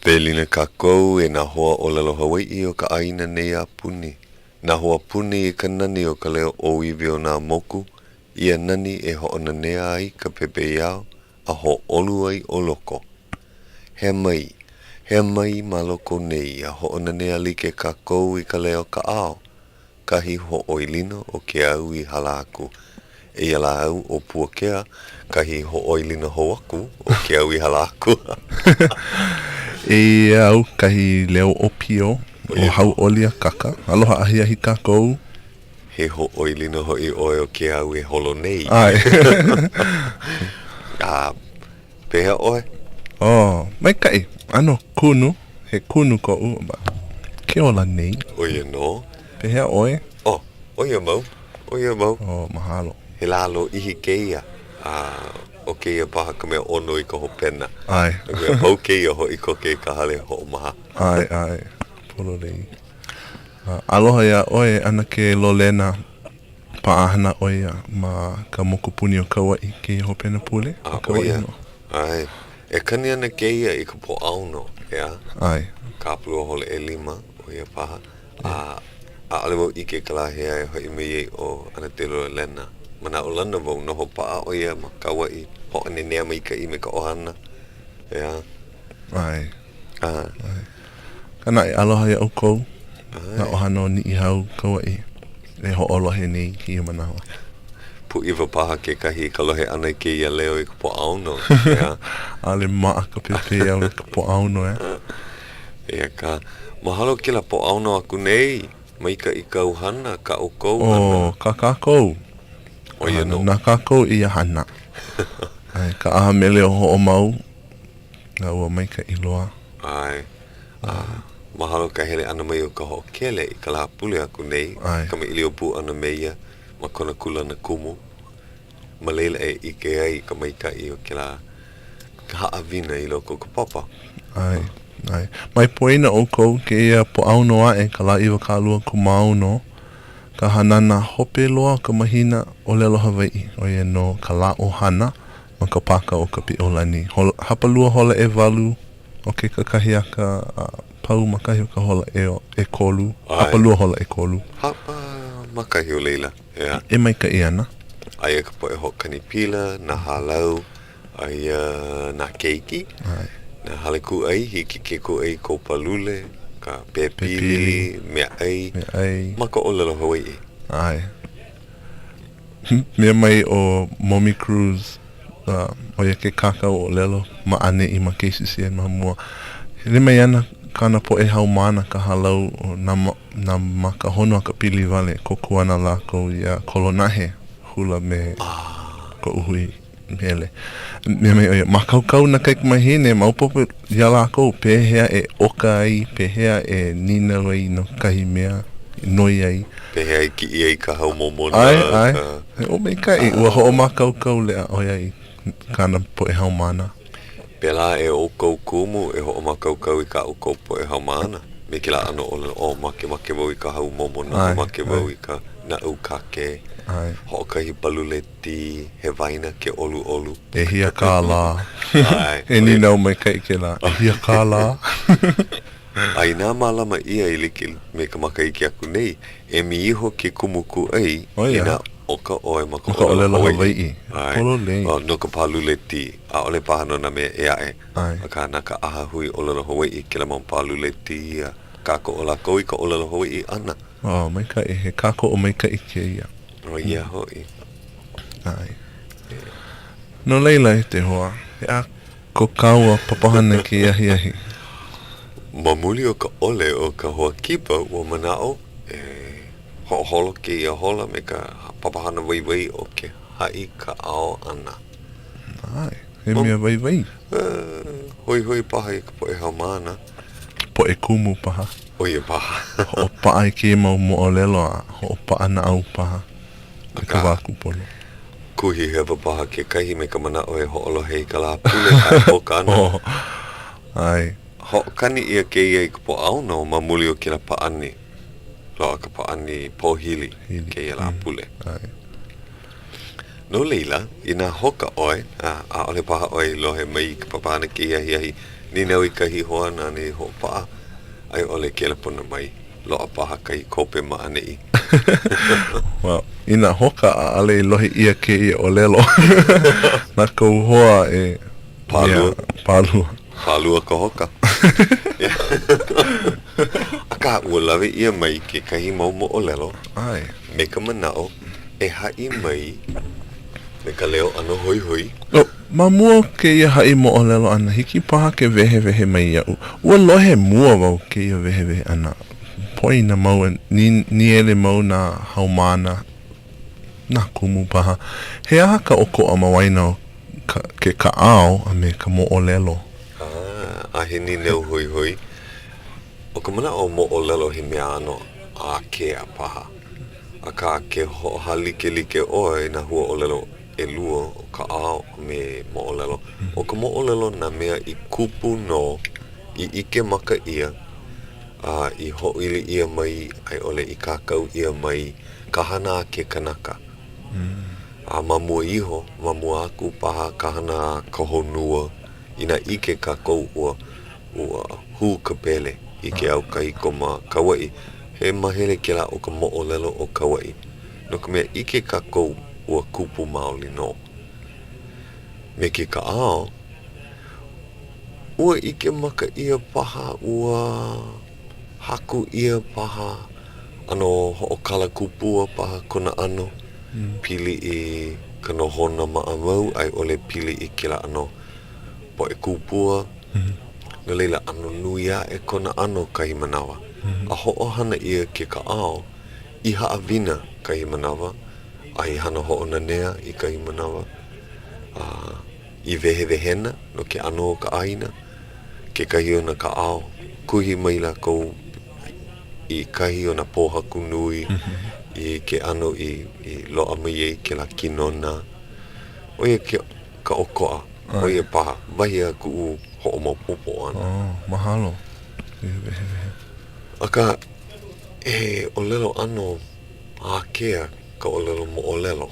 Welina kākou e nā hoa ʻōlelo Hawaiʻi o ka ʻāina nei a puni, nā hoa puni i ka nani o ka leo ʻōiwi o nā moku, ia nani e hoʻonanea ai ka pepeiao a hōʻolu ai ʻo loko. Hea mai, hea mai ma loko nei a hoʻonanea like kākou i ka leo kaʻao, kahi hoʻoilina o ke au i hala aku. Eia lā au ʻo Puakea, kahi hoʻoilina hou aku o ke au i hala aku. Eia au kahi leo ʻōpio ʻo Hauʻoli Akaka. Aloha ahiahi kākou. He hoʻoilina hoʻi ʻoe o ke au e holo nei. ʻAe. A Pehea ʻoe? Oh, maikaʻi. ʻAno kunu, he kunu koʻu, but ke ola nei. ʻO ia nō. Pehea ʻoe? Oh, ʻo ia mau. ʻO ia mau. Oh, mahalo. He lā lōʻihi kēia, a ʻo kēia paha ka mea ʻono i ka hopena. ʻAe. No ka mea, pau kēia hoʻi koke i ka hale hoʻomaha. ʻAe, ʻae. Pololei. Aloha iā ʻoe, ʻAnakē Lolena. Paʻahana ʻo ia ma ka mokupuni o Kauaʻi kēia hopena pule. A ʻo ia, ʻae. E kani ana kēia i ka Pōʻaono, ʻeā? ʻAe. Ka hapalua hola ʻelima, ʻo ia paha. A ʻaʻole wau ʻike i ka lā hea e hoʻi mai ai ʻo ʻAnakē Lolena. Manaʻolana wau, noho paʻa ʻo ia ma Kauaʻi, hoʻonenea maikaʻi me ka ʻohana, ʻeā? ʻAe. ʻAe. Akā naʻe, aloha iā ʻoukou, nā ʻohana o Niʻihau, Kauaʻi, e hoʻolohe nei i kēia manawa. Pūʻiwa paha kekahi i ka lohe ʻana i kēia leo i ka Pōʻaono, ʻeā? ʻAʻole maʻa ka pepeiao i ka Pōʻaono, ʻeā? Eia kā. Mahalo kēlā Pōʻaono aku nei. Maikaʻi kāu hana, kā ʻoukou hana. ʻO kā kākou. ʻO ia nō. Na kākou ia hana. ʻAe, ka ʻaha mele o Hoʻomau. A ua maikaʻi loa. ʻAe. A mahalo ka hele ʻana mai o ka hoʻokele i ka Lāpule aku nei, ʻAe. kamaʻilio pū ʻana me ia ma kona kūlana kumu. Ma laila e ʻike ai i ka maikaʻi o kēlā haʻawina i loko o ka papa. ʻAe, ʻae. Mai poina ʻoukou kēia Pōʻaono aʻe ka lā 20 kūmāono, ka hanana hope loa o ka mahina ʻōlelo Hawaiʻi, ʻo ia nō ka lā ʻohana ma ka pāka o Kapiʻolani. Hola, hapalua hola ʻewalu o ke kakahiaka a pau ma kahi o ka hola ʻekolu, hapalua hola ʻekolu. Hapa ma kahi o laila, ʻeā. E maikaʻi ana. Aia ka poʻe hoʻokani pila, nā hālau, aia nā keiki, nā hale kūʻai, hiki ke kūʻai i kou pālule, ka pepili, meaʻai, ma ka ʻōlelo Hawaiʻi. ʻAe. Mea mai ʻo Momi Cruz, ʻo ia ke kākau ʻōlelo ma ʻaneʻi ma KCCN ma mua, hele mai ana kāna poʻe haumāna ka hālau o nā, nā maka hono a ka pili wale, kōkua ana lākou iā Kolonahe hula me koʻu hui mele. Mea mai ʻo ia, mākaukau nā kaikamahine, maopopo iā lākou pehea e ʻoka ai, pehea e nīnau ai no kahi mea, e noi ai. Pehea e kiʻi ai ka hau momona. ʻAe, ʻae. He ʻo maikaʻi, ua hoʻomākaukau leʻa ʻo ia i kāna poʻe haumāna. Pēlā e ʻoukou kumu e hoʻomākaukau i kā ʻoukou poʻe haumāna me kēlā ʻano ʻōlelo, ʻO, makemake wau i ka hau momona, makemake wau i ka naʻau kākē, hoʻokahi palule tī, he waina ke ʻoluʻolu. ʻEhia kālā? ʻAe. He nīnau maikaʻi kēlā. ʻEhia kālā? A inā mālama ʻia e like me ka makahiki aku nei, emi iho ke kumu kūʻai inā ʻoka ʻoe ma ka ʻōlelo Hawaiʻi. ʻAe. Pololei. No ka pālule tī. ʻAʻole paha no nā mea ʻē aʻe. ʻAe. Akā, na ka ʻahahui ʻōlelo Hawaiʻi kēlā mau pālule tī a kākoʻo lākou i ka ʻōlelo Hawaiʻi ʻana. Oh, maikaʻi. He kākoʻo maikaʻi kēia. ʻO ia hoʻi. ʻAe. No laila, e te hoa, he aha ko kāua papahana i kēia ahiahi? Ma muli o ka ʻole o ka hoa kipa, ua manaʻo e hoʻoholo kēia hola me ka papahana waiwai o ke haʻi kaʻao ʻana. ʻAe, he mea waiwai. Hoihoi paha i ka poʻe haumāna. Poʻe kumu paha. ʻO ia paha. Hoʻopaʻa i kēia mau moʻolelo a hoʻopaʻa naʻau paha i ka wā kūpono. Kuhi hewa paha kekahi me ka manaʻo e hoʻolohe i ka Lāpule a e hoka ana. Oh, ʻae. Hoʻokani ʻia kēia i ka Pōʻaono ma muli o kēlā pāʻani. Loaʻa ka pāʻani pōhili kēia Lāpule. ʻAe. No laila, inā hoka ʻoe, a ʻaʻole paha ʻoe i lohe mai i ka papahana kēia ahiahi. Nīnau i kahi hoa nāna i hoʻopaʻa, a i ʻole kelepona mai, loaʻa paha kahi kope ma ʻaneʻi. Well, inā hoka ʻaʻole i lohe ʻia kēia ʻōlelo na kou hoa e Pālua. Pālua. Pālua ka hoka. Akā, ua lawe ʻia mai kekahi mau moʻolelo ʻAe. me ka manaʻo e haʻi mai me ka leo ʻano hoihoi. Oh, ma mua o kēia haʻi moʻolelo ʻana, hiki paha ke wehewehe mai iaʻu. Ua lohe mua wau kēia wehewehe ʻana. Poina mau, nīele mau nā haumāna, nā kumu paha. He aha ka ʻokoʻa ma waena o ka, ke kaʻao a me ka moʻolelo? Ah, a he nīnau hoihoi. ʻO ka manaʻo moʻolelo he mea ʻano ākea paha. Akā, ke hoʻohālikelike ʻoe i nā huaʻōlelo ʻelua ʻo kaʻao a me moʻolelo, ʻo ka moʻolelo nā mea i kupu nō, i ʻike maka ʻia, a i hoʻoili ʻia mai a i ʻole i kākau ʻia mai ka hana a ke kanaka. A ma mua iho, ma mua aku paha ka hana a ka honua, inā ʻike kākou ua Ua hū ka pele i ke au kahiko ma Kauaʻi, he mahele kēlā o ka moʻolelo o Kauaʻi, no ka mea ʻike kākou ua kupu maoli nō. Me ke kaʻao, ua ʻike maka ʻia paha, ua haku ʻia paha, ʻano hoʻokalakupua paha kona ʻano, pili i ka nohona maʻamau a i ʻole pili i kēlā ʻano poʻe kupua, no laila, ʻano nui aʻe kona ʻano kahi manawa. A hoʻohana ʻia ke kaʻao i haʻawina kahi manawa, a i hana hoʻonanea i kahi manawa, a i wehewehena no ke ʻano o ka ʻāina. Kekahi o nā kaʻao, kuhi mai lākou i kahi o nā pōhaku nui i ke ʻano i loaʻa mai ai kēlā kinona. ʻO ia ke ka ʻokoʻa, ʻo ia paha, wahi a kuʻu hoʻomaopopo ʻana. Oh, mahalo i wehewehe. Akā, he ʻōlelo ʻano ākea ka ʻōlelo moʻolelo.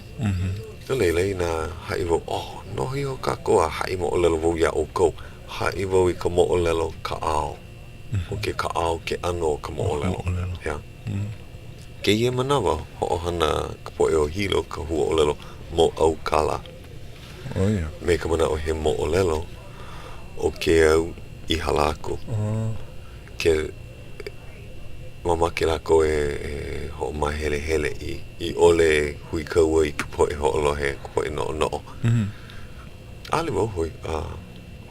No laila, inā haʻi wau, oh, noho iho kākou a haʻi moʻolelo wau iā ʻoukou, haʻi wau i ka moʻolelo kaʻao. ʻO ke kaʻao ke ʻano o ka moʻolelo. Moʻolelo. Yeah. Kēia manawa, hoʻohana ka poʻe o Hilo ka huaʻōlelo mōʻaukala. ʻO ia. Me ka manaʻo he moʻolelo o ke au i hala aku. Ke mamake lākou e e hoʻomāhelehele i i ʻole e huikau ai ka poʻe hoʻolohe, ka poʻe noʻonoʻo. ʻAʻole wau hoi a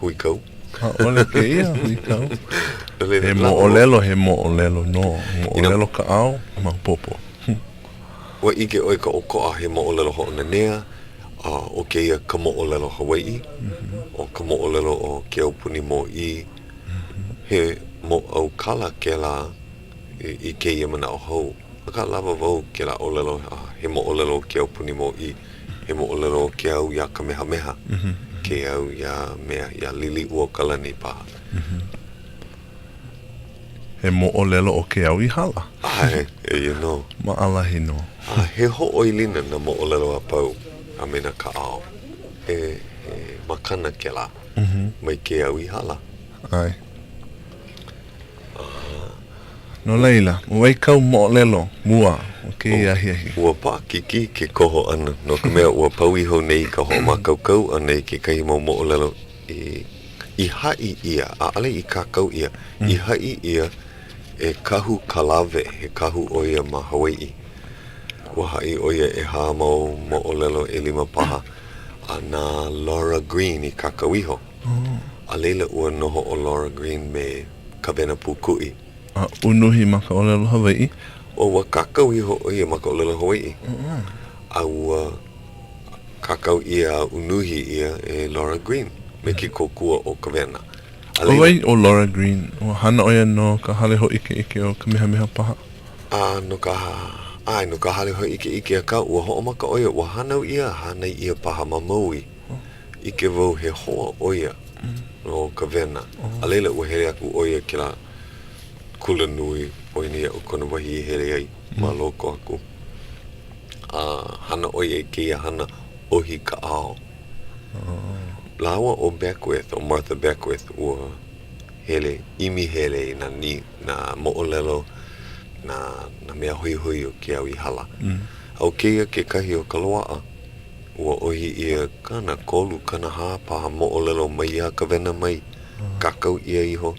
huikau. ʻAʻole kēia huikau. He moʻolelo, he moʻolelo nō. Moʻolelo kaʻao, maopopo. Ua ʻike ʻoe ka ʻokoʻa he moʻolelo hoʻonanea, a ʻo kēia ka moʻolelo Hawaiʻi, ʻo ka moʻolelo o ke aupuni mōʻī, he mōʻaukala kēlā i kēia manaʻo hou. Akā lawa wau kēlā ʻōlelo he moʻolelo o ke aupuni mōʻī. He moʻolelo o ke au iā Kamehameha, ke au iā mea, iā Liliʻuokalani paha. He moʻolelo o ke au i hala. ʻAe, eia nō. Maʻalahi nō. A he hoʻoilina nā moʻolelo a pau a me nā kaʻao. He, he makana kēlā mai ke au i hala. ʻAe. No laila, ʻo wai kāu moʻolelo mua o kēia ahiahi? Ua paʻakikī ke koho ʻana, no ka mea, ua pau iho nei ka hoʻomākaukau ʻana i kekahi mau moʻolelo i i haʻi ʻia, ʻaʻole i kākau ʻia, i haʻi ʻia e Kahu Kalawe, he kahu ʻo ia ma Hawaiʻi. Ua haʻi ʻo ia ʻehā mau moʻolelo, ʻelima paha, a na Laura Green i kākau iho. A laila, ua noho ʻo Laura Green me Kawena Pūkuʻi. A unuhi ma ka ʻōlelo Hawaiʻi. ʻO ua kākau iho ʻo ia ma ka ʻōlelo Hawaiʻi. A ua kākau ʻia a unuhi ʻia e Laura Green me ke kōkua o Kawena. A laila. ʻO wai ʻo Laura Green? Ua hana ʻo ia no ka Hale Hōʻikeʻike o Kamehameha paha? A no ka, ʻae, no ka Hale Hōʻikeʻike, akā ua hoʻomaka ʻo ia, ua hānau ʻia a hānai ʻia paha ma Maui. ʻIke wau he hoa ʻo ia no Kawena, a laila ua hele aku ʻo ia kēlā kula nui poina iaʻu kona wahi i hele ai ma loko aku. A hana ʻo ia i kēia hana ʻohi kaʻao. Lāua ʻo Beckwith, ʻo Martha Beckwith, ua. Hele, ʻimi hele i nā nī, nā moʻolelo, nā, nā mea hoihoi o ke au i hala. A ʻo kēia kekahi o ka loaʻa. Ua ʻohi ʻia 30, 40 paha moʻolelo maiā Kawena mai, kākau ʻia iho,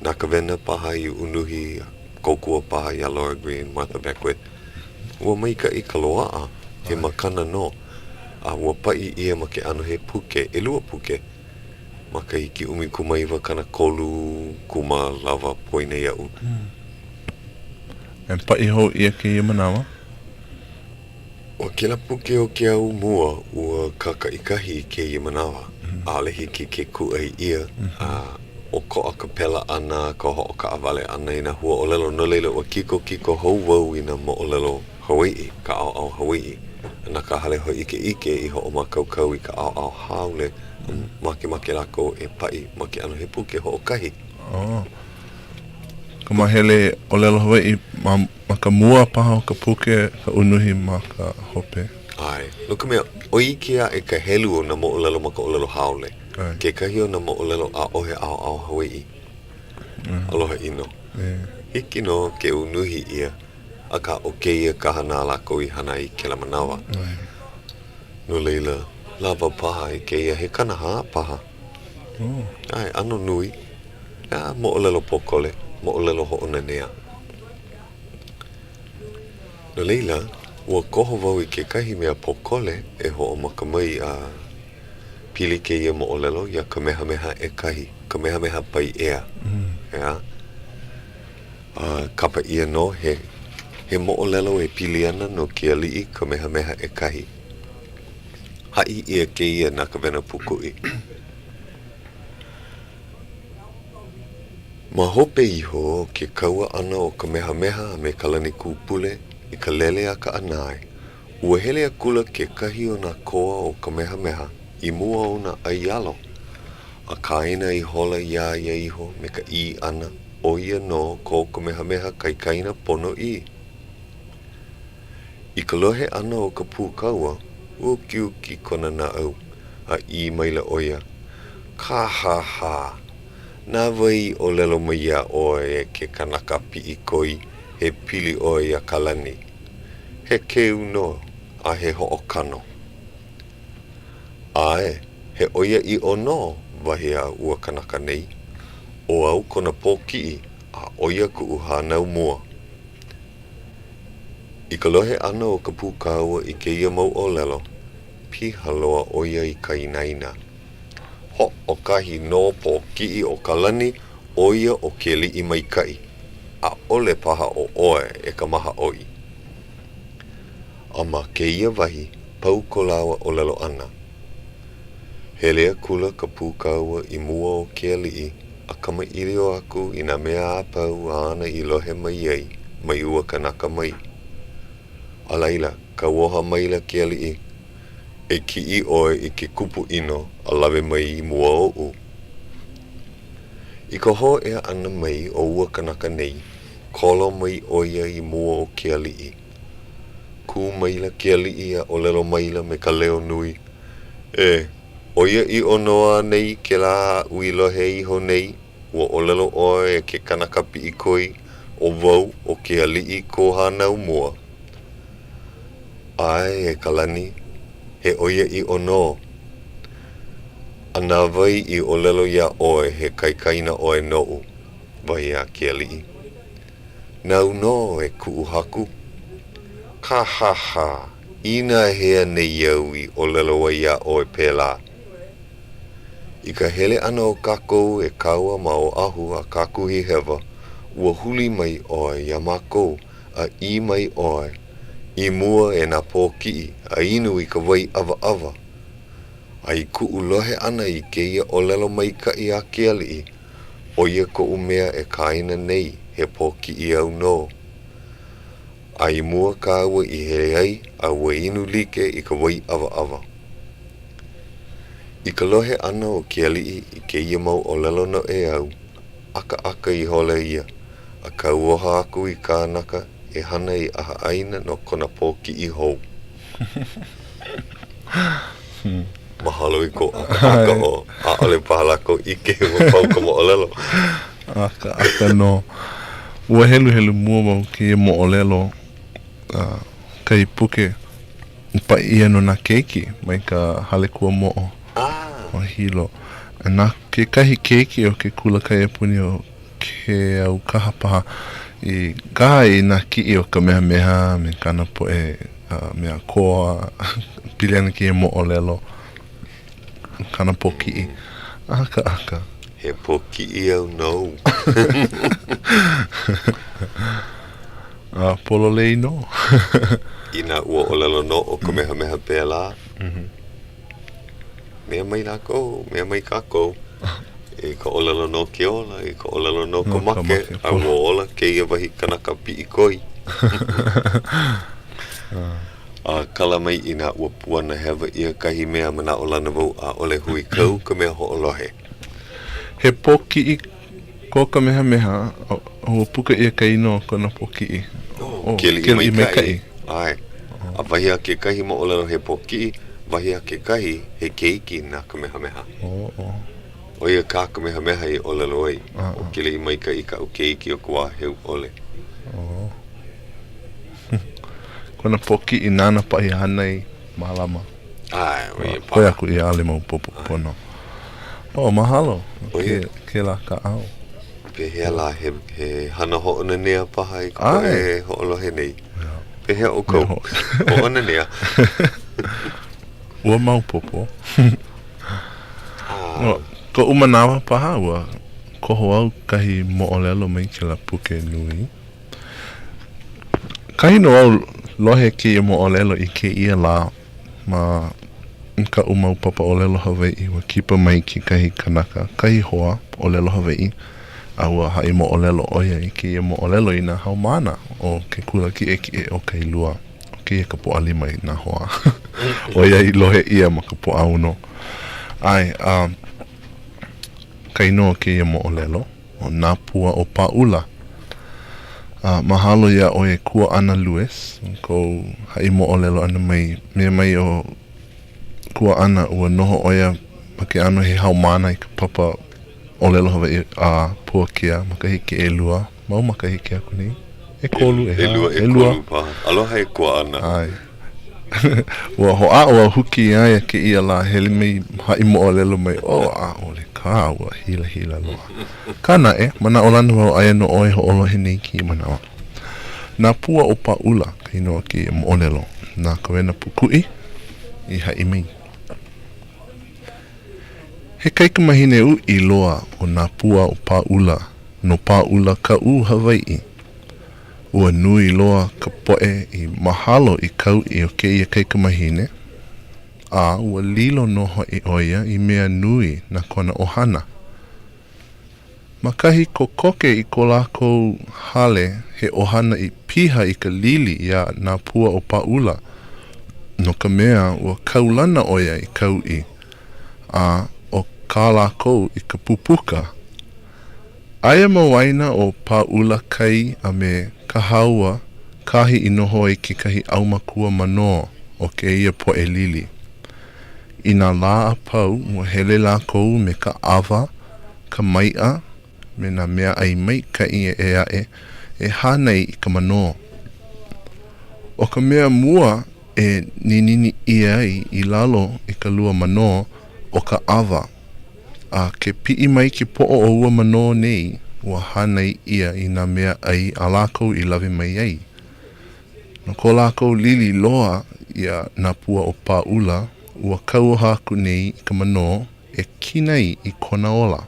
na Kawena paha i unuhi, kōkua paha iā Laura Green, Martha Beckwith. Ua maikaʻi ka loaʻa, he makana nō, a ua paʻi ʻia ma ke ʻano he puke, ʻelua puke, makahiki 19 30 kumālawa poina iaʻu. E paʻi hou ʻia kēia manawa. ʻO kēlā puke o ke au mua, ua kākaʻikahi i kēia manawa. ʻAʻole hiki ke kūʻai ʻia, a ʻokoʻa ka pela ʻana, ka hoʻokaʻawale ʻana i nā huaʻōlelo. No laila, ua kikokiko hou wau i nā moʻolelo Hawaiʻi, ka ʻaoʻao Hawaiʻi. A na ka Hale Hōʻikeʻike i hoʻomākaukau i ka ʻaoʻao haole, a makemake lākou e paʻi ma ke ʻano he puke hoʻokahi. Oh. Ka māhele ʻōlelo Hawaiʻi ma Ma ka mua paha o ka puke ka unuhi ma ka hope. ʻAe. No ka mea, ʻoi iki aʻe ka helu o nā moʻolelo ma ka ʻōlelo haole. Kekahi o nā moʻolelo ʻaʻohe ʻaoʻao Hawaiʻi. Aloha ʻino. Hiki nō ke unuhi ʻia, akā ʻo kēia ka hana a lākou i hana ai i kēlā manawa. No laila, lawa paha i kēia he 40 paha. ʻAe, ʻano nui. A moʻolelo pōkole, moʻolelo hoʻonanea. No laila, ua koho wau i kekahi mea pōkole e hoʻomaka mai a pili kēia moʻolelo iā Kamehameha ʻEkahi, Kamehameha Paiʻea, ʻeā? A kapa ʻia nō he, he moʻolelo e pili ana no ke aliʻi Kamehameha ʻEkahi. Haʻi ʻia kēia na Kawena Pūkuʻi. Ma hope iho o ke kaua ʻana o Kamehameha a me Kalanikūpule i ka lele a ka ʻanae, ua hele akula kekahi o nā koa o Kamehameha i mua o nā ʻaialo, a kaena ihola iā ia iho me ka ʻī ʻana, ʻo ia nō ko Kamehameha kaikaina ponoʻī. I ka lohe ʻana o ka pūkaua, ukiuki kona naʻau, a ʻī maila ʻo ia, Kāhāhā! Na wai i ʻōlelo mai iā ʻoe e ke kanaka piʻikoi he pili ʻoe iā Kalani? He keu nō a he hoʻokano. ʻAe, he ʻoiaʻiʻo nō, wahi a ua kanaka nei. ʻO au kona pōkiʻi, a ʻo ia kuʻu hānau mua. I ka lohe ʻana o ka pūkaua i kēia mau ʻōlelo, piha loa ʻo ia i ka inaina. Hoʻokahi nō pōkiʻi o Kalani, ʻo ia ʻo ke aliʻi maikaʻi. ʻAʻole paha ʻo ʻoe e ka mahaʻoi. A ma kēia wahi, pau ko lāua ʻōlelo ʻana. Hele akula ka pūkaua i mua o ke aliʻi a kamaʻilio aku i nā mea a pau āna i lohe mai ai mai ua kanaka mai. A laila, kauoha maila ke aliʻi, E kiʻi ʻoe i ke kupu ʻino a lawe mai i mua oʻu. I ka hōʻea ʻana mai o ua kanaka nei, kolo mai ʻo ia i mua o ke aliʻi. Kū maila ke aliʻi a ʻōlelo maila me ka leo nui, E, ʻoiaʻiʻo nō anei kēlā aʻu i lohe iho nei, ua ʻōlelo ʻoe e ke kanaka piʻikoi, ʻo wau, ʻo ke aliʻi kou hānau mua? ʻAe, e Kalani, he ʻoiaʻiʻo nō. A na wai i ʻōlelo iā ʻoe he kaikaina ʻoe noʻu? wahi a ke aliʻi. Nāu nō, e kuʻu haku. Kāhāhā! Inā hea nei au i ʻōlelo ai iā ʻoe pēlā? I ka hele ʻana o kākou e kaua ma Oʻahu a Kākuhihewa, ua huli mai ʻoe iā mākou a ʻī mai ʻoe, I mua e nā pōkiʻi a inu i ka wai ʻawaʻawa. A i kuʻu lohe ʻana i kēia ʻōlelo maikaʻi a ke aliʻi, ʻo ia koʻu mea e kaena nei he pōkiʻi au nō. A i mua kāua i hele ai a ua inu like i ka wai ʻawaʻawa. I ka lohe ʻana o ke aliʻi i kēia mau ʻōlelo noʻeau, ʻakaʻaka ihola ia, a kauoha aku i kānaka e hana i ʻahaʻaina no kona pōkiʻi hou. Mahalo i kou ʻakaʻaka o ʻaʻole paha lākou ʻike ua pau ka moʻolelo. ʻAkaʻaka nō. Ua heluhelu mua wau kēia moʻolelo a kahi puke i paʻi ʻia no nā keiki mai ka Hale Kuamoʻo o Hilo. Na kekahi keiki o ke kula kaiapuni o Keaukaha paha i kaha i nā kiʻi o Kamehameha me kāna poʻe mea koa pili ana kēia moʻolelo kāna pōkiʻi. ʻAkaʻaka. He pōkiʻi au nou. A pololei nō. Inā ua ʻōlelo nō ʻo Kamehameha pēlā, mea mai lākou, mea mai kākou, i ka ʻōlelo nō ke ola, i ka ʻōlelo nō ka make, a ua ola kēia wahi kanaka piʻikoi. A kala mai inā ua puana hewa ʻia kahi mea manaʻolana wau ʻaʻole huikau ka mea hoʻolohe. He pōkiʻi ko Kamehameha, ua puka ʻia ka inoa o kona pōkiʻi. ʻO Keliʻimaikaʻi. ʻAe. A wahi a kekahi moʻolelo he pōkiʻi, wahi a kekahi he keiki na Kamehameha. ʻO ia kā Kamehameha i ʻōlelo ai, ʻo Keliʻimaikaʻi kaʻu keiki o ka wā heu ʻole. Kona pōkiʻi nāna paha i hānai mālama. ʻAe, ʻo ia paha. Koe aku ia ʻaʻole maopopo pono. Oh, mahalo no kēlā kaʻao. Pehea lā, he, he hana hoʻonanea paha i ka poʻe e hoʻolohe nei? Pehea ʻoukou? Hoʻonanea. Ua maopopo. Ah. Koʻu manawa paha, ua koho au kahi moʻolelo mai kēlā puke nui. Kahi nō au lohe kēia moʻolelo i kēia lā ma kaʻu mau papa ʻōlelo Hawaiʻi, ua kipa mai kekahi kanaka, kahi hoa ʻōlelo Hawaiʻi, a ua haʻi moʻolelo ʻo ia i kēia moʻolelo i nā haumāna o ke kula kiʻekiʻe o Kailua. ʻO kēia ka Pōʻalima i nā hoa ʻoiai lohe ʻia ma ka Pōʻaono. ʻAe, a ka inoa o kēia moʻolelo. ʻO Nā Pua o Pāʻula. A mahalo iā ʻoe e Kuaʻana Lewis, no kou haʻi moʻolelo ʻana mai. Mea mai ʻo Kuaʻana, ua noho ʻo ia ma ke ʻano he haumāna i ka papa ʻōlelo Hawaiʻi a Puakea makahiki ʻelua, mau makahiki aku nei, ʻekolu, ʻehā, ʻelua, ʻekolu paha. Aloha e Kuaʻana. ʻAe. Ua hoʻāʻo au huki iā ia kēia lā hele mai haʻi moʻolelo mai, oh, ʻaʻole kā, ua hilahila loa. Akā naʻe, manaʻolana wau aia nō ʻoe e hoʻolohe nei i kēia manawa. Nā Pua o Pāʻula ka inoa o kēia moʻolelo na Kawena Pūkuʻi i haʻi mai. He kaikamahine uʻi loa ʻo Nā Pua o Pāʻula no Pāʻula, Kaʻū, Hawaiʻi. Ua nui loa ka poʻe i mahalo i ka uʻi o kēia kaikamahine, a ua lilo nō hoʻi ʻo ia i mea nui na kona ʻohana. Ma kahi kokoke i ko lākou hale he ʻohana i piha i ka lili iā Nā Pua o Pāʻula, no ka mea, ua kaulana ʻo ia i ka uʻi, a ʻo kā lākou i ka pupuka. Aia ma waena o Pāʻula Kai a me Kahaua kahi i noho ai kekahi ʻaumakua manō o kēia poʻe lili. I nā lā a pau, ua hele lākou me ka ʻawa, ka maiʻa, me nā meaʻai maikaʻi ʻē aʻe e hānai i ka manō. ʻO ka mea mua e ninini ʻia ai i lalo i ka lua manō, ʻo ka ʻawa. A ke piʻi mai ke poʻo o ua manō nei, ua hānai ʻia i nā mea ʻai a lākou i lawe mai ai. No ko lākou lili loa iā Nā Pua o Pāʻula, ua kauoha aku nei i ka manō e kinai i kona ola.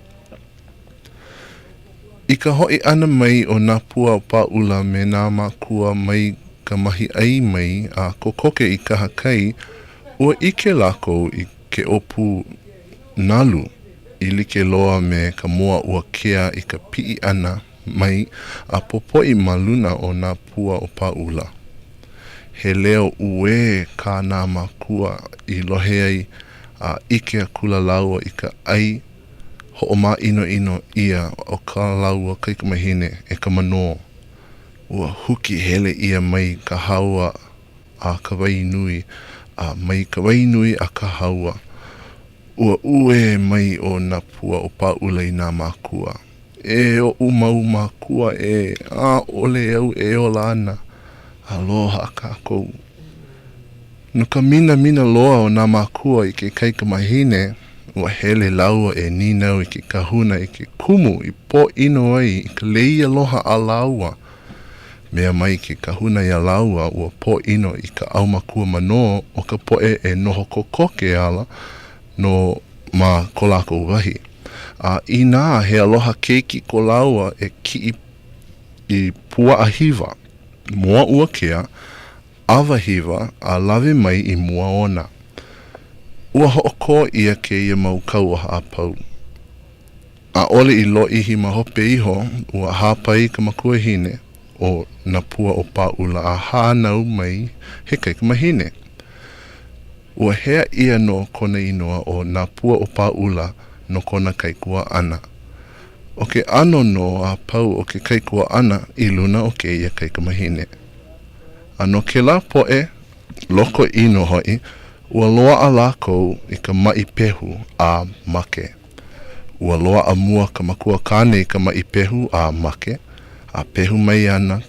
I ka hoʻi ʻana mai o Nā Pua o Pāʻula me nā mākua mai ka mahiʻai mai a kokoke i kahakai, ua ʻike lākou i ke ōpū nalu i like loa me ka moa uakea i ka piʻi ʻana mai a popoʻi ma luna o nā pua o Pāʻula. He leo uē kā nā mākua i lohe ai a ʻike akula lāua i ka ʻai hoʻomāʻinoʻino ʻia o kā lāua kaikamahine e ka manō. Ua huki hele ʻia mai ka hāua a ka wai nui, a mai ka wai nui a ka hāua. Ua uē mai ʻo Nāpuaʻopāʻula i nā mākua. E oʻu mau mākua ē, ʻaʻole au e ola ana. Aloha kākou. No ka minamina loa o nā mākua i ke kaikamahine, ua hele lāua e nīnau i ke kahuna i ke kumu i pōʻino ai i ka lei aloha a lāua. Mea mai ke kahuna iā lāua ua pōʻino i ka ʻaumakua manō o ka poʻe e noho kokoke ala nō ma ko lākou wahi. A inā he aloha keiki ko lāua e kiʻi i puaʻa hiwa, moa uakea, ʻawa hiwa a lawe mai i mua ona. Ua hoʻokō ʻia kēia mau kauoha a pau. ʻAʻole i lōʻihi ma hope iho, ua hāpai ka makuahine o Nāpuaʻopāʻula a hānau mai he kaikamahine. Ua hea ʻia nō kona inoa ʻo Nāpuaʻopāʻula no kona kaikuaʻana. ʻO ke ʻano nō a pau o ke kaikuaʻana i luna o kēia kaikamahine. A no kēlā poʻe loko ʻino hoʻi, ua loaʻa lākou i ka maʻi pehu a make. Ua loaʻa mua ka makua kāne i ka maʻi pehu a make, a pehu mai ana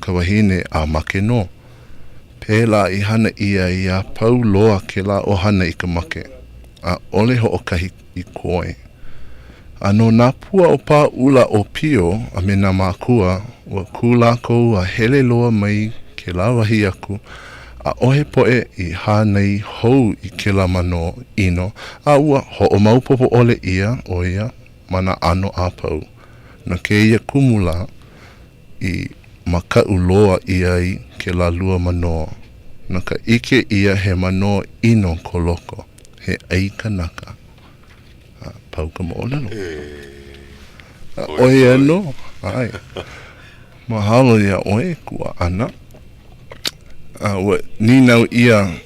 ka wahine a make nō. Pēlā i hana ʻia ai a pau loa kēlā ʻohana i ka make, ʻaʻole hoʻokahi i koe. A no nā pua o Pāʻula ʻōpio a me nā mākua, ua kū lākou a hele loa mai kēlā wahi aku, ʻaʻohe poʻe i hānai hou i kēlā manō ʻino a ua hoʻomaopopo ʻole ʻia ʻo ia ma nā ʻano a pau. No kēia kumu lā i makaʻu loa ʻia ai kēlā lua manō, no ka ʻike ʻia he manō ʻino ko loko, he ʻai kanaka. A pau ka moʻolelo. E. ʻO ia nō, ʻae. Mahalo iā ʻoe, kuaʻana. A ua nīnau ʻia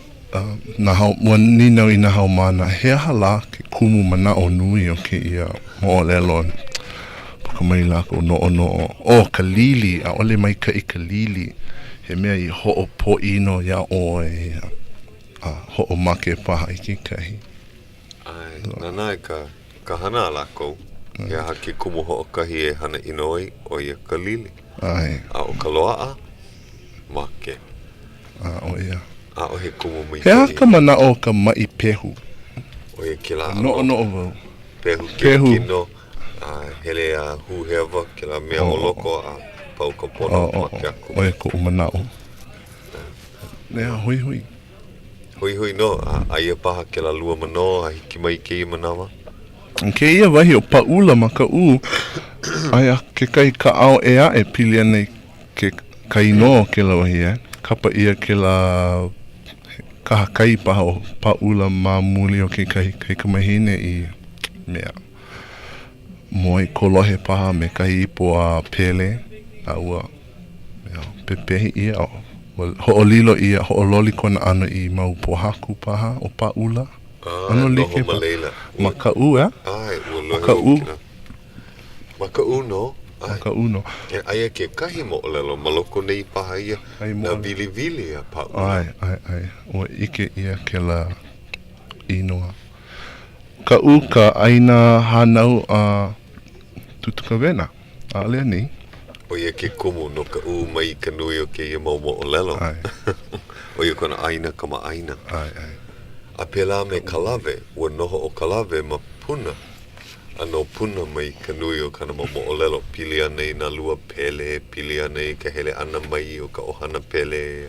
nā hau, ua nīnau i nā haumāna, he aha lā ke kumu manaʻo nui o kēia moʻolelo? Puka mai lākou noʻonoʻo, ʻo ka lili, ʻaʻole maikaʻi ka lili, he mea i hoʻopōʻino iā ʻoe a hoʻomake paha i kekahi. ʻAe, nānā i ka, ka hana a lākou. He aha ke kumu hoʻokahi e hana ʻino ai, ʻo ia ka lili. ʻAe. A ʻo ka loaʻa, make. A ʻo ia. ʻAʻohe kumu maikaʻi. He aha ka manaʻo o ka maʻi pehu? ʻO ia kēlā ʻano. Noʻonoʻo wau. Pehu ke kino, a hele a hūhewa kēlā mea o loko a pau ka pono, make aku. ʻO ia koʻu manaʻo. Ea, hoihoi. Hoihoi nō, a aia paha kēlā lua manō a hiki mai i kēia manawa. I kēia wahi o Pāʻula ma Kaʻū, aia kekahi kaʻao ʻē aʻe pili ana i ke kai nō o kēlā wahi, eh? Kapa ʻia kēlā kahakai paha o Pāʻula ma muli o kekahi kaikamahine i mea moe kolohe paha me kahi ipo a Pele, a ua mea pepehi ʻia, ua hoʻolilo ʻia, hoʻololi kona ʻano i mau pōhaku paha o Pāʻula. ʻAno like ma laila. Ma Kaʻū, ʻeā? ʻAe, ua lohe wau kēlā. Ma Kaʻū nō. Ma Kaʻū nō. E, aia kekahi moʻolelo ma loko nei paha ia, nā wiliwili a Pāʻula. ʻAe, ʻae, ʻae. Ua ʻike ʻia kēlā inoa. Kaʻū ka ʻāina hānau a Tūtū Kawena, ʻaʻole anei? ʻO ia ke kumu no Kaʻū mai ka nui o kēia mau moʻolelo. ʻAe. ʻO ia kona ʻāina kamaʻāina. ʻAe, ʻae. A pēlā me Kalawe, ua noho ʻo Kalawe ma Puna, a no Puna mai ka nui o kāna mau moʻolelo, pili ana i nā lua pele, pili ana i ka hele ʻana mai o ka ʻohana Pele.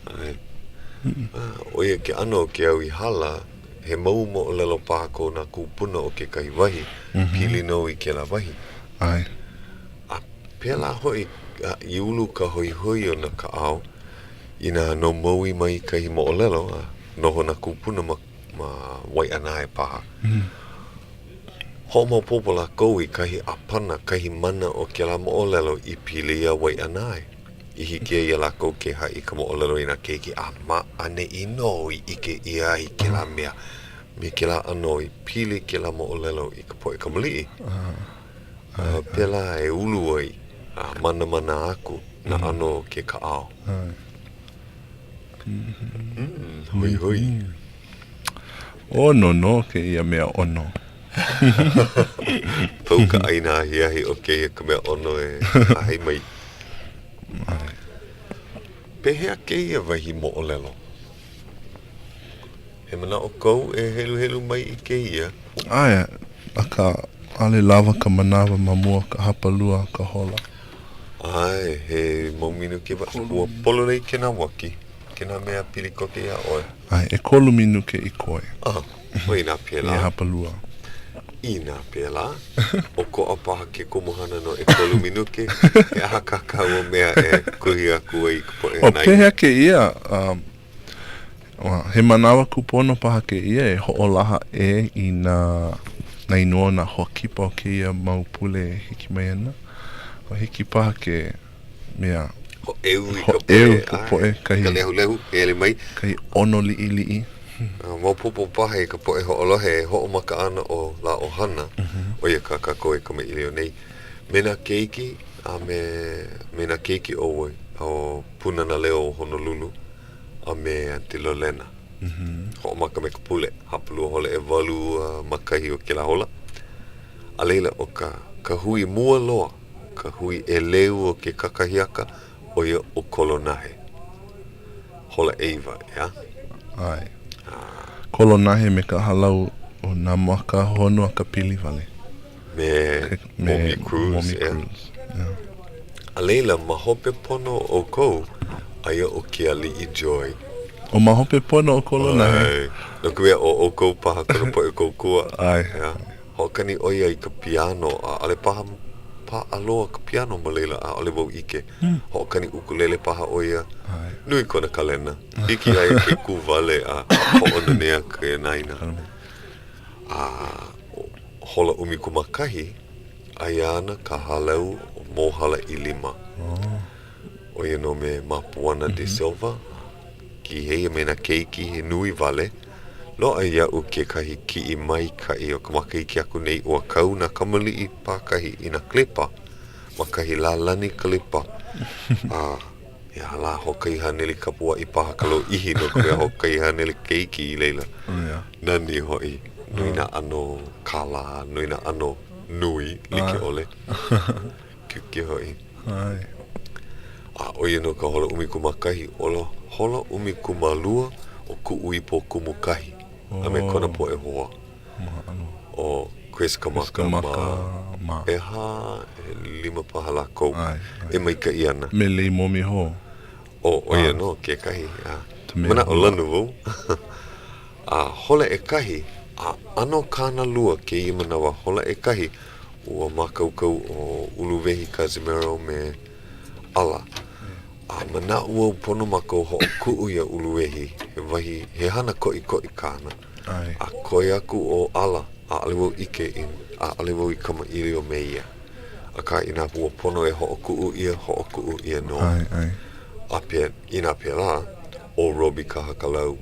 ʻAe. ʻO ia ke ʻano o ke au i hala, he mau moʻolelo paha ko nā kūpuna o kekahi wahi, pili nō i kēlā wahi. ʻAe. A pēlā hoʻi i ulu ka hoihoi o nā kaʻao, inā no Maui mai kahi moʻolelo, a noho nā kūpuna ma, ma Waiʻanae paha. Hoʻomaopopo lākou i kahi ʻāpana, kahi mana o kēlā moʻolelo i pili iā Waiʻanae. I hiki ai iā lākou ke haʻi i ka moʻolelo i nā keiki a ma ʻaneʻi nō i ʻike ʻia ai kēlā mea me kēlā ʻano i pili kēlā moʻolelo i ka poʻe kamaliʻi. A pēlā e ulu ai a manamana aku nā ʻano o ke kaʻao. Hoihoi. ʻOno nō kēia mea ʻono. Pau ka ʻaina ahiahi ʻo kēia ka mea ʻono e hahai mai. Pehea kēia wahi moʻolelo? He manaʻo kou e heluhelu mai i kēia? ʻAe, akā, ʻaʻole lawa ka manawa ma mua o ka hapalua o ka hola. ʻAe, he mau minuke ua pololei kēnā waki, kēnā mea pili koke iā ʻoe. ʻAe, ʻekolu minuke i koe. Ah, ʻo inā pēlā. I hapalua. Inā pēlā, ʻokoʻa paha ke kumuhana no ʻekolu minuke, he aha kā kāua mea e kuhi aku ai i ka poʻe ʻO pehea kēia, um, he manawa kūpono paha kēia e hoʻolaha ʻē i nā, nā inoa o nā hoa kipa o kēia mau pule e hiki mai ana. Ua hiki paha ke mea. Hōʻeu i ka poʻe, Hōʻeu i ka poʻe, kahi. Ka lehulehu, e hele mai. Kahi ʻono liʻiliʻi. Maopopo paha i ka poʻe hoʻolohe e hoʻomaka ana ʻo Lā ʻOhana, ʻo ia kā kākou e kamaʻilio nei, me nā keiki a me, me nā keiki o, o Pūnana Leo o Honolulu a me Aunty Lolena. Hoʻomaka me ka pule, hapalua hola ʻewalu ma kahi o kēlā hola. A laila, ʻo ka, ka hui mua loa, ka hui ʻeleu o ke kakahiaka, ʻo ia ʻo Kolonahe. Hola ʻeiwa, ʻeā? ʻAe. Kolonahe me ka hālau o Nā Maka Honua ka pili wale. Me Momi Cruz, Momi Cruz, ʻeā. A laila, ma hope pono o ʻoukou, aia ʻo Ke Aliʻi Joy. ʻO ma hope pono o Kolonahe. ʻAe. No ka mea, ʻo ʻoukou paha kona poʻe kōkua. ʻAe. ʻEā. Hoʻokani ʻo ia i ka piano, ʻaʻole paha paʻa loa ka piano ma laila, ʻaʻole wau ʻike. Hoʻokani ʻukulele paha ʻo ia. Nui kona kalena. Hiki iā ia ke kū wale a hoʻonanea ke anaina. A hola 11, aia ana ka hālau o Mōhala ʻIlima. ʻO ia nō me Mapuana de Silva, Kīhei a me nā keiki he nui wale. Loaʻa iaʻu kekahi kiʻi maikaʻi o ka makahiki aku nei ua kau nā kamaliʻi pākahi i nā klepa ma kahi lālani kalepa. A he aha lā, hoʻokahi haneli kapuaʻi paha ka lōʻihi no ka mea hoʻokahi haneli keiki i laila. Nani hoʻi, nui nā ʻano kālā, nui nā ʻano nui like ʻole. Kiukiu hoʻi. ʻAe. A ʻo ia nō ka hola 11, hola, hola 12 ʻo Kuʻuipo Kumukahi a me kona poʻe hoa. ʻO Chris Kamaka mā. ʻEhā, ʻelima paha lākou e maikaʻi ana. Me Lei Momi Ho. ʻO, ʻo ia nō kekahi. Manaʻolana wau. A hola ʻekahi, a ʻano kānalua kēia manawa, hola ʻekahi, ua mākaukau ʻo Uluwehi Cazimero me Ala. A manaʻo wau pono mākou hoʻokuʻu iā Uluwehi, he wahi, he hana koʻikoʻi kāna. A koe aku ʻo Ala, ʻaʻole wau ʻike i, ʻaʻole wau i kamaʻilio me ia. Akā, inā ua pono e hoʻokuʻu ʻia, hoʻokuʻu ʻia nō. A pe, inā pēlā, ʻo Robbie Kahakalau,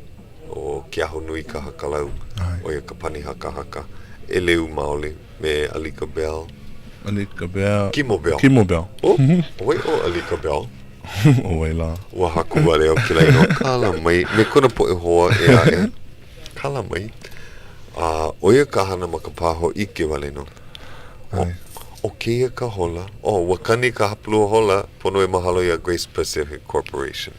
ʻo Keahonui Kahakalau, ʻo ia ka pani hakahaka, ʻeleu maoli me Alika Bell. Alika Bell. Kimo Bell. Kimo Bell. ʻO wai ʻo Alika Bell? ʻO wai lā? Ua haku wale au kēlā inoa kala mai me kona poʻe hoa ʻē aʻe. Kala mai. A ʻo ia ka hana ma ka pā hōʻike wale nō. ʻO, ʻo kēia ka hola. Oh, ua kani ka hapalua hola, pono e mahalo iā Grace Pacific Corporation.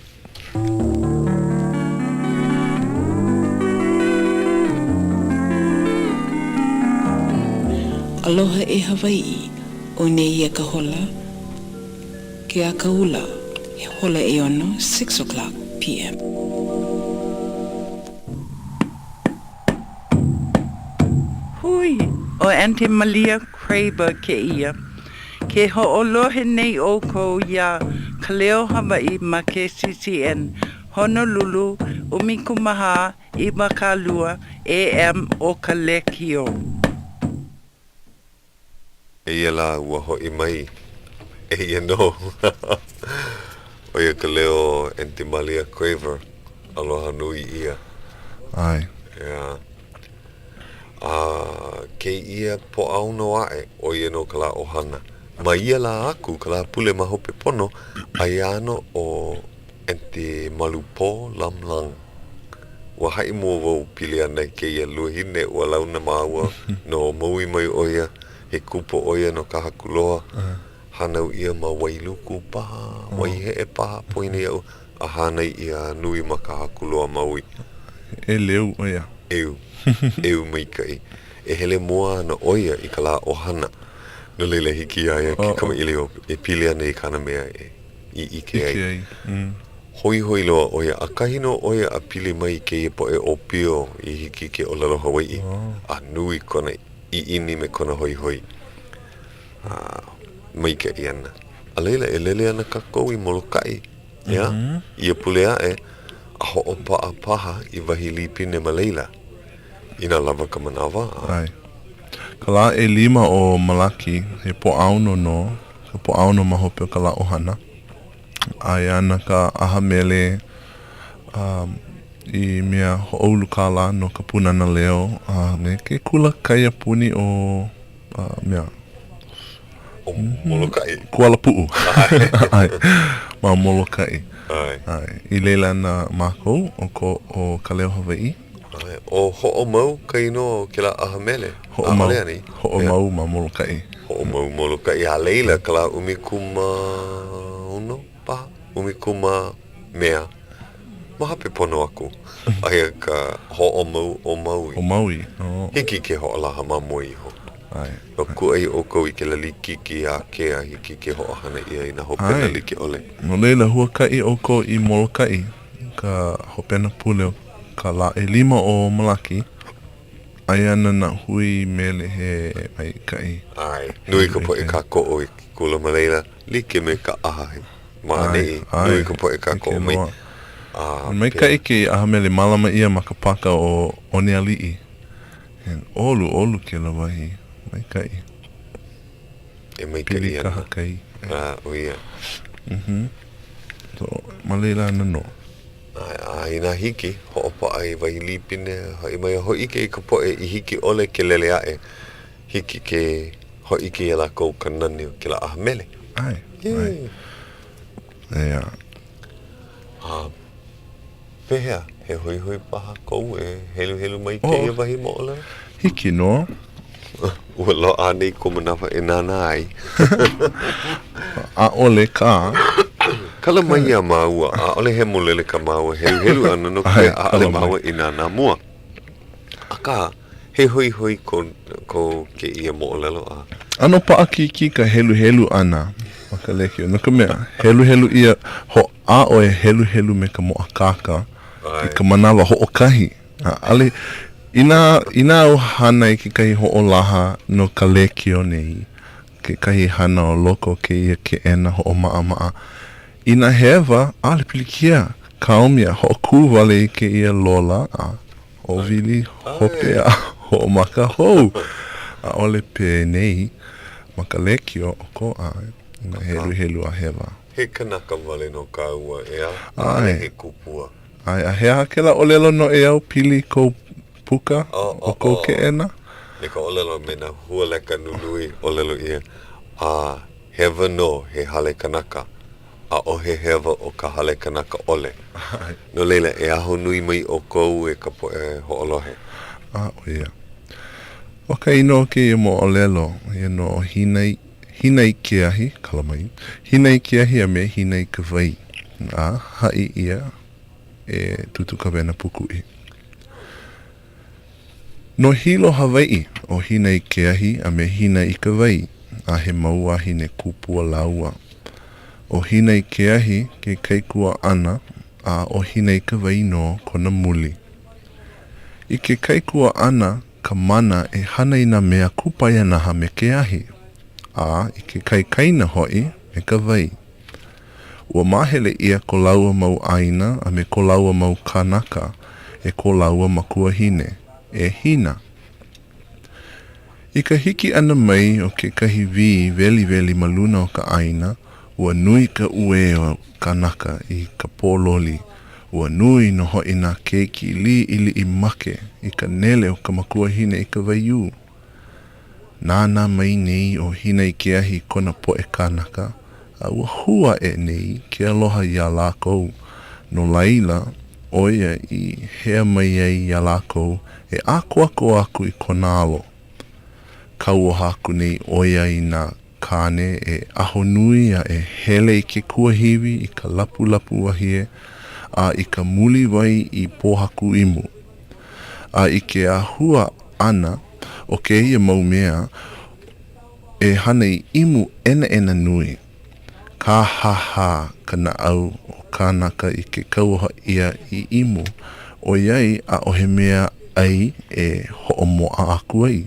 Aloha e Hawaiʻi, ʻo nēia ka hola, ke akaula, he hola ʻeono, six o'clock PM. Hui, ʻo Aunty Malia Craver kēia. Ke hoʻolohe nei ʻoukou iā Ka Leo Hawaiʻi ma KCCN, Honolulu, 14 20 AM o ka lekiō. Eia lā ua hoʻi mai, eia nō. ʻO ia ka leo o Aunty Malia Craver, aloha nui ʻia. ʻAe. Yeah. A kēia Pōʻaono aʻe, ʻo ia nō ka lā ʻohana. Ma ia lā aku, ka lā pule ma hope pono, aia ana ʻo Aunty Malupō Lam Lang. Ua haʻi mua wau pili ana i kēia luahine ua launa māua no Maui mai ʻo ia, he kupa ʻo ia no Kahakuloa, hānau ʻia ma Wailuku paha, Waiheʻe paha, poina iaʻu, a hānai ʻia a nui ma Kahakuloa, Maui. ʻEleu ʻo ia. ʻEu. ʻEu maikaʻi. E hele mua ana ʻo ia i ka lā ʻohana. No laila, hiki iā ia ke kamaʻilio e pili ana i kāna mea e i ʻike ai. ʻIke ai. Mm. Hoihoi loa ʻo ia. ʻAkahi nō ʻo ia a pili mai i kēia poʻe ʻōpio i hiki ke ʻōlelo Hawaiʻi, a nui kona ʻiʻini me kona hoihoi. A maikaʻi ana. A laila, e lele ana kākou i Molokaʻi, ʻeā? Ia pule aʻe, a hoʻopaʻa paha i wahi līpine ma laila, inā lawa ka manawa, a. ʻAe. Ka lā ʻelima o Malaki, he Pōʻaono nō, ka Pōʻaono ma hope o ka lā ʻohana. Aia ana ka ʻaha mele um, i mea hoʻoulu kālā no ka Pūnana Leo a me ke kula kaiapuni o uh, mea ʻO Molokaʻi. Kualapuʻu. ʻAe. Ma Molokaʻi. ʻAe. ʻAe. I laila ana mākou ʻo ko ʻo Ka Leo Hawaiʻi. ʻAe. ʻO Hoʻomau ka inoa o kēlā ʻaha mele. Hoʻomau. ʻAʻole anei? Hoʻomau ma Molokaʻi. Hoʻomau Molokaʻi. A laila ka lā 16 paha, ʻumikūmā mea. Ma hope pono aku, aia ka Hoʻomau o Maui. O Maui, oh. Hiki ke hoʻolaha ma mua iho. ʻAe. No kūʻai ʻoukou i kēlā likiki ākea, hiki ke hoʻohana ʻia i nā hopena like ʻole. No laila, huakaʻi ʻoukou i Molokaʻi, ka hopena pule o ka lā ʻelima o Malaki. Aia ana nā hui mele he maikaʻi. ʻAe, nui ka poʻe kākoʻo i ke kula ma laila, like me ka ʻaha ma ʻaneʻi, nui ka poʻe kākoʻo mai. A maikaʻi kēia ʻaha mele, mālama ʻia ma ka pāka o Onealiʻi. ʻOluʻolu kēlā wahi, maikaʻi. E maikaʻi ana. Pili kahakai. A, ʻo ia. So, ma laila ana nō. A inā hiki, hoʻopaʻa i wahi līpine, haʻi mai a hōʻike i ka poʻe i hiki ʻole ke lele aʻe, hiki ke hōʻike iā lākou ka nani o kēlā ʻaha mele. ʻAe, ʻae. ʻEā. A pehea, he hoihoi paha kou e heluhelu mai kēia wahi moʻolelo? Hiki nō. Ua loaʻa anei kou manawa e nānā ai? ʻAʻole kā. Kala mai iā māua, ʻaʻole hemolele kā māua heluhelu ʻana no ka mea ʻaʻole māua i nānā mua. Akā, he hoihoi ko, ko kēia moʻolelo a. ʻAno paʻakikī ka heluhelu ʻana ma ka lekiō, no ka mea, heluhelu ʻia, hoʻāʻo e heluhelu me ka mōakāka i ka manawa hoʻokahi. ʻAʻole, inā, inā au hana i kekahi hoʻolaha no ka lekiō nei, kekahi hana o loko o kēia keʻena hoʻomaʻamaʻa, inā hewa, ʻaʻole pilikia, kaomi a hoʻokū wale i kēia lola a ʻōwili hope a hoʻomaka hou. ʻAʻole penei ma ka lekiō ʻokoʻa inā heluhelu a hewa. He kanaka wale nō kāua, ʻeā? ʻAʻole he kupua. ʻAe, a he aha kēlā ʻōlelo noʻeau pili i kou puka o kou keʻena? Me ka ʻōlelo me nā hualeka nunui, ʻōlelo ʻia, a hewa nō he hale kanaka, ʻaʻohe hewa o ka hale kanaka ʻole. No laila, e ahonui mai ʻoukou e ka poʻe hoʻolohe. A, ʻo ia. ʻO ka inoa o kēia moʻolelo, ʻo ia nō ʻo Hinai, Hinaikeahi, kala mai, Hinaikeahi a me Hinaikawai, a haʻi ʻia e Tūtū Kawena Pūkuʻi. No Hilo, Hawaiʻi, ʻo Hinaikeahi a me Hinaikawai, a he mau wāhine kupua lāua. ʻO Hinaikeahi ke kaikuaʻana a ʻo Hinaikawai nō kona muli. I ke kaikuaʻana ka mana e hana i nā mea kupaianaha me ke ahi, a i ke kaikaina hoʻi me ka wai. Ua māhele ʻia ko lāua mau ʻāina a me ko lāua mau kānaka e ko lāua makuahine, e Hina. I ka hiki ʻana mai o kekahi wī weliweli ma luna o ka ʻāina, ua nui ka uē o kānaka i ka pōloli. Ua nui nō hoʻi nā keiki liʻiliʻi make i ka nele o ka makuahine i ka waiū. Nānā mai nei ʻo Hinaikeahi i kona poʻe kānaka, a ua hū aʻe nei ke aloha iā lākou. No laila, ʻo ia i hea mai ai iā lākou e ʻākoakoa aku i kona alo. Kauoha aku nei ʻo ia i nā kāne e ahonui a e hele i ke kuahiwi i ka lapulapu wahie a i ka muliwai i pōhaku imu. A i ke ahua ʻana o kēia mau mea, e hana i imu ʻenaʻena nui. Kāhāhā ka naʻau o kānaka i ke kauoha ʻia i imu, ʻoiai ʻaʻohe mea ʻai e hoʻomoʻa aku ai.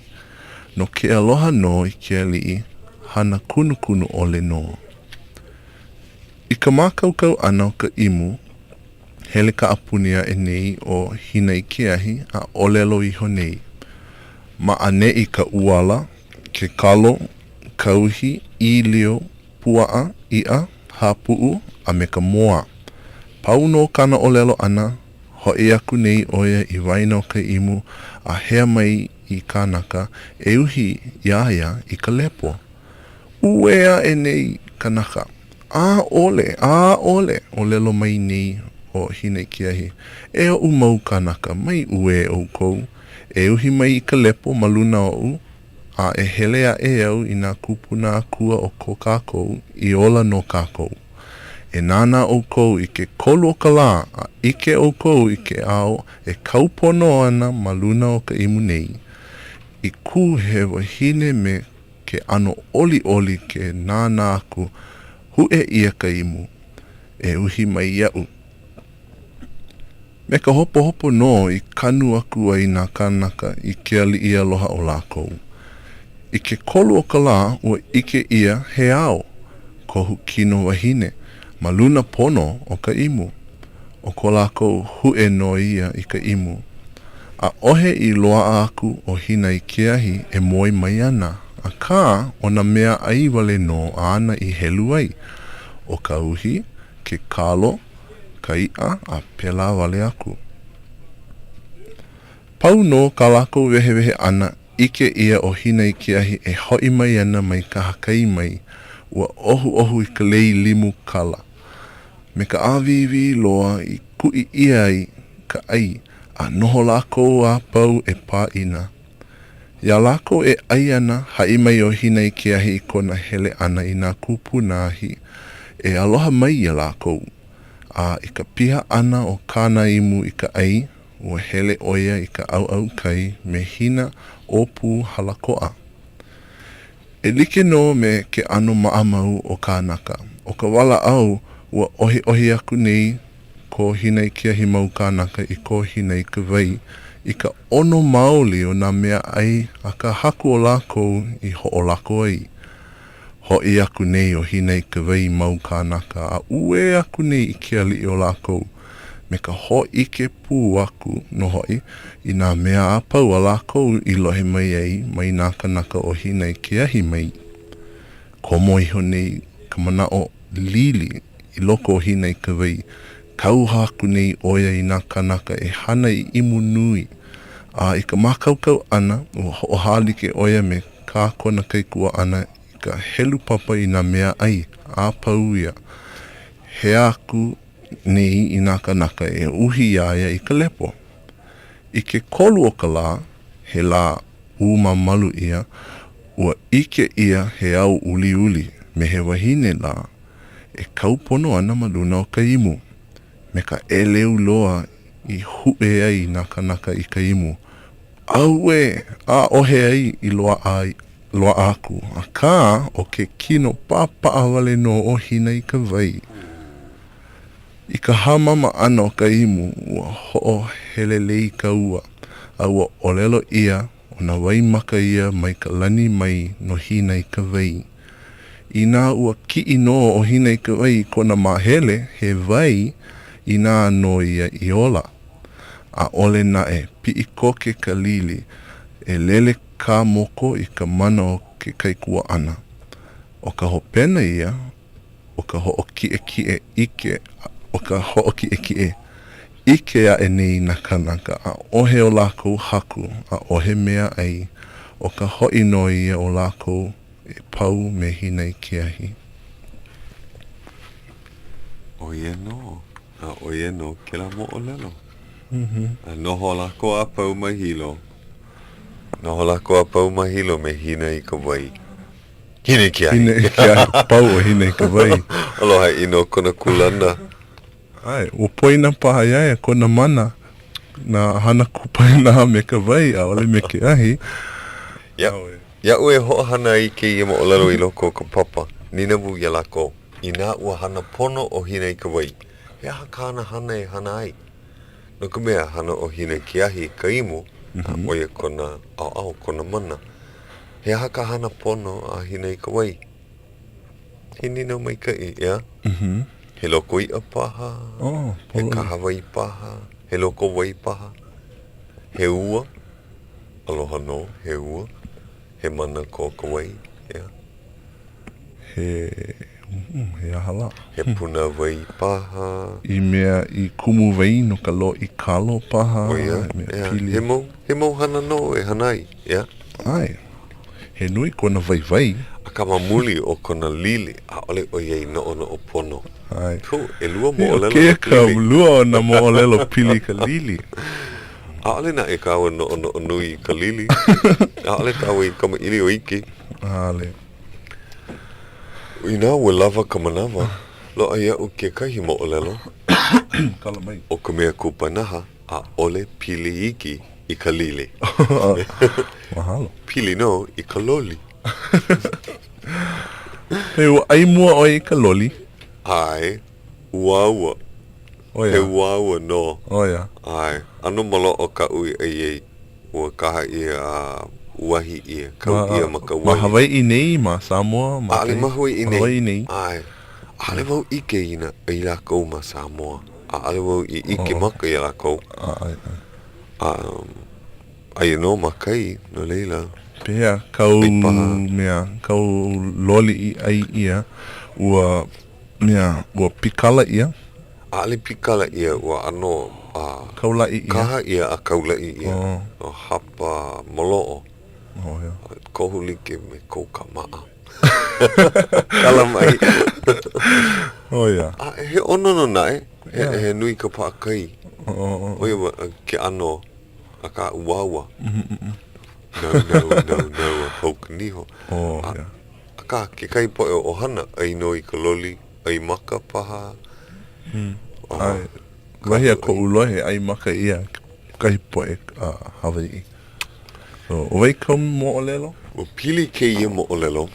No ke aloha nō i ke aliʻi, hana kunukunu ʻole nō. I ka mākaukau ʻana o ka imu, hele kaʻapuni aʻe nei ʻo Hinaikeahi a ʻōlelo iho nei, Ma ʻaneʻi ka ʻuala, ke kalo, ka uhi, ʻīlio, puaʻa, iʻa, hāpuʻu, a me ka moa. Pau nō kāna ʻōlelo ʻana, hoʻi aku nei ʻo ia i waena o ka imu a hea mai i kānaka e uhi iā ia i ka lepo. Uē aʻe nei kanaka, ʻAʻole, ʻaʻole, ʻōlelo mai nei ʻo Hinaikeahi, E oʻu mau kānaka, mai uē ʻoukou. E uhi mai i ka lepo ma luna oʻu, a e hele aʻe au i nā kūpuna akua o ko kākou i ola nō kākou. E nānā ʻoukou i ke kolu o ka lā, a ʻike ʻoukou i ke ao e kau pono ana ma luna o ka imu nei, i kū he wahine me ke ʻano ʻoliʻoli ke nānā aku, huʻe ʻia ka imu, e uhi mai iaʻu. Me ka hopohopo nō i kanu aku ai nā kānaka i ke aliʻi aloha o lākou. I ke kolu o ka lā, ua ʻike ʻia he ao, kohu kino wahine, ma luna pono o ka imu. ʻO ko lākou huʻe nō ia i ka imu. ʻAʻohe i loaʻa aku ʻo Hinaikeahi e moe mai ana, akā, ʻo nā mea ʻai wale nō āna i helu ai, ʻo ka uhi, ke kalo, ka iʻa, a pēlā wale aku. Pau nō kā lākou wehewehe ʻana, ʻike ʻia ʻo Hinaikeahi e hoʻi mai ana mai kahakai mai, ua ʻohuʻohu i ka lei limu kala. Me ka ʻāwīwī loa i kuʻi ʻia ai ka ʻai, a noho lākou a pau e pāʻina. Iā lākou e ʻai ana, haʻi mai ʻo Hinaikeahi i kona hele ʻana i nā kūpuna ahi e aloha mai iā lākou. A i ka piha ʻana o kāna imu i ka ʻai, ua hele ʻo ia i ka ʻauʻau kai me Hina ʻōpū halakoʻa. E like nō me ke ʻano maʻamau o kānaka, ʻo ka walaʻau, ua ʻohiʻohi aku nei ko Hinaikeahi mau kānaka i ko Hinaikawai i ka ʻono maoli o nā mea ʻai a ka haku o lākou i hoʻolako ai. Hoʻi aku nei ʻo Hinaikawai mau kānaka a uē aku nei i ke aliʻi o lākou, me ka hōʻike pū aku nō hoʻi i nā mea a pau a lākou i lohe mai ai mai nā kānaka o Hinaikeahi mai. Komo iho nei ka manaʻo lili i loko o Hinaikawai, kauoha aku nei ʻo ia i nā kānaka e hana i imu nui. A i ka mākaukau ʻana, ua hoʻohālike ʻo ia me kā kona kaikuaʻana i ka helu papa i nā mea ʻai a pau ia. Hea aku nei i nā kānaka e uhi iā ia i ka lepo. I ke kolu o ka lā, he lā ʻumamalu ia, ua ʻike ʻia he ao uliuli me he wahine lā e kau pono ana ma luna o ka imu, me ka ʻeleu loa i huʻe ai nā kānaka i ka imu. Auē! ʻAʻohe ai i loaʻa loaʻa aku, akā, ʻo ke kino pāpaʻa wale nō o Hinaikawai. I ka hāmama ʻana o ka imu, ua hoʻohelelei ka ua, a ua ʻōlelo ʻia, ʻo nā waimaka ia mai ka lani mai no Hinaikawai. Inā ua kiʻi nō ʻo Hinaikawai i kona māhele, he wai, inā nō ia i ola. ʻAʻole naʻe, piʻi koke ka lili, e lele ka moko i ka mana o ke kaikuaʻana. ʻO ka hopena ia, ʻo ka hoʻokiʻekiʻe ʻike, ʻo ka hoʻokiʻekiʻe ʻike aʻe nei nā kānaka, ʻaʻohe o lākou haku, ʻaʻohe mea ʻai, ʻo ka hoʻi nō ia o lākou e pau me Hinaikeahi. ʻO ia nō. A ʻo ia nō kēlā moʻolelo. A noho lākou a pau ma Hilo. Noho lākou a pau ma Hilo me Hina i ka wai. Hina i ke ahi. Hina i ke ahi. Pau ʻo Hina i ka wai. Aloha ʻino kona kūlana. ʻAe, ua poina paha iā ia kona mana, nā hana kupaianaha me ka wai, ʻaʻole me ke ahi. Iaʻu, iaʻu e hoʻohana ai i kēia moʻolelo i loko o ka papa, nīnau wau iā lākou, inā ua hana pono ʻo Hina i ka wai, he aha kāna hana e hana ai? No ka mea, hana ʻo Hina i ke ahi i ka imu, a ʻo ia kona ʻaoʻao, kona mana. He aha ka hana pono a Hina i ka wai? He nīnau maikaʻi, ʻeā? He loko iʻa paha, he kahawai paha, he loko wai paha, he ua, aloha nō, he ua, he mana ko ka wai, ʻeā? He, he aha lā? He puna wai paha. I mea i kumu wai no ka loʻi kalo paha. ʻO ia, ʻeā, he mau, he mau hana nō e hana ai, ʻeā? ʻAe. He nui kona waiwai. Akā ma muli o kona lili, ʻaʻole ʻo ia i noʻonoʻo pono. ʻAe. Pū, ʻelua moʻolelo no ka lili. Kēia ka lua o nā moʻolelo pili i ka lili. ʻAʻole naʻe kāua noʻonoʻo nui i ka lili. ʻAʻole kāua i kamaʻilio iki. ʻAʻole. Inā ua lawa ka manawa, loaʻa iaʻu kekahi moʻolelo. Kala mai. ʻO ka mea kupanaha, ʻaʻole pili iki i ka lili. Mahalo. Pili nō i ka loli. He ua ʻai mua ʻoe i ka loli? ʻAe, uaua. ʻO ia. He uaua nō. ʻO ia. ʻAe, ʻano maloʻo kaʻu i ʻai ai. Ua kaha ʻia a uahi ʻia, kau ʻia ma ka uahi. Ma Hawaiʻi nei, ma Samoa, ma ʻAʻole ma Hawaiʻi nei. Ma Hawaiʻi nei. ʻAe. ʻAʻole wau ʻike i nā ʻai lākou ma Samoa. ʻAʻole wau i ʻike maka iā lākou. ʻAe, ʻae. A aia nō ma kai, no laila. Pehea kāu mea, kāu loli i ʻai ʻia, ua mea, ua pikala ʻia? ʻAʻole pikala ʻia, ua ʻano a. Kaulaʻi ʻia. Kaha ʻia a kaulaʻi ʻia. Oh. Hapa maloʻo. Oh, yeah. Kohu like me kou kāmaʻa. Kala mai. Oh, yeah. A he ʻono nō naʻe. He, he nui ka paʻakai. Oh, ʻO ia ke ʻano akā uaua. Naunau, naunau a pau ka niho. Oh, yeah. Akā, kekahi poʻe ʻohana, ʻai nō i ka loli, ʻai maka paha. Mm. ʻAe. Wahi a koʻu lohe, ʻai maka ʻia kahi poʻe Hawaiʻi. So, ʻo wai kāu moʻolelo? Ua pili kēia moʻolelo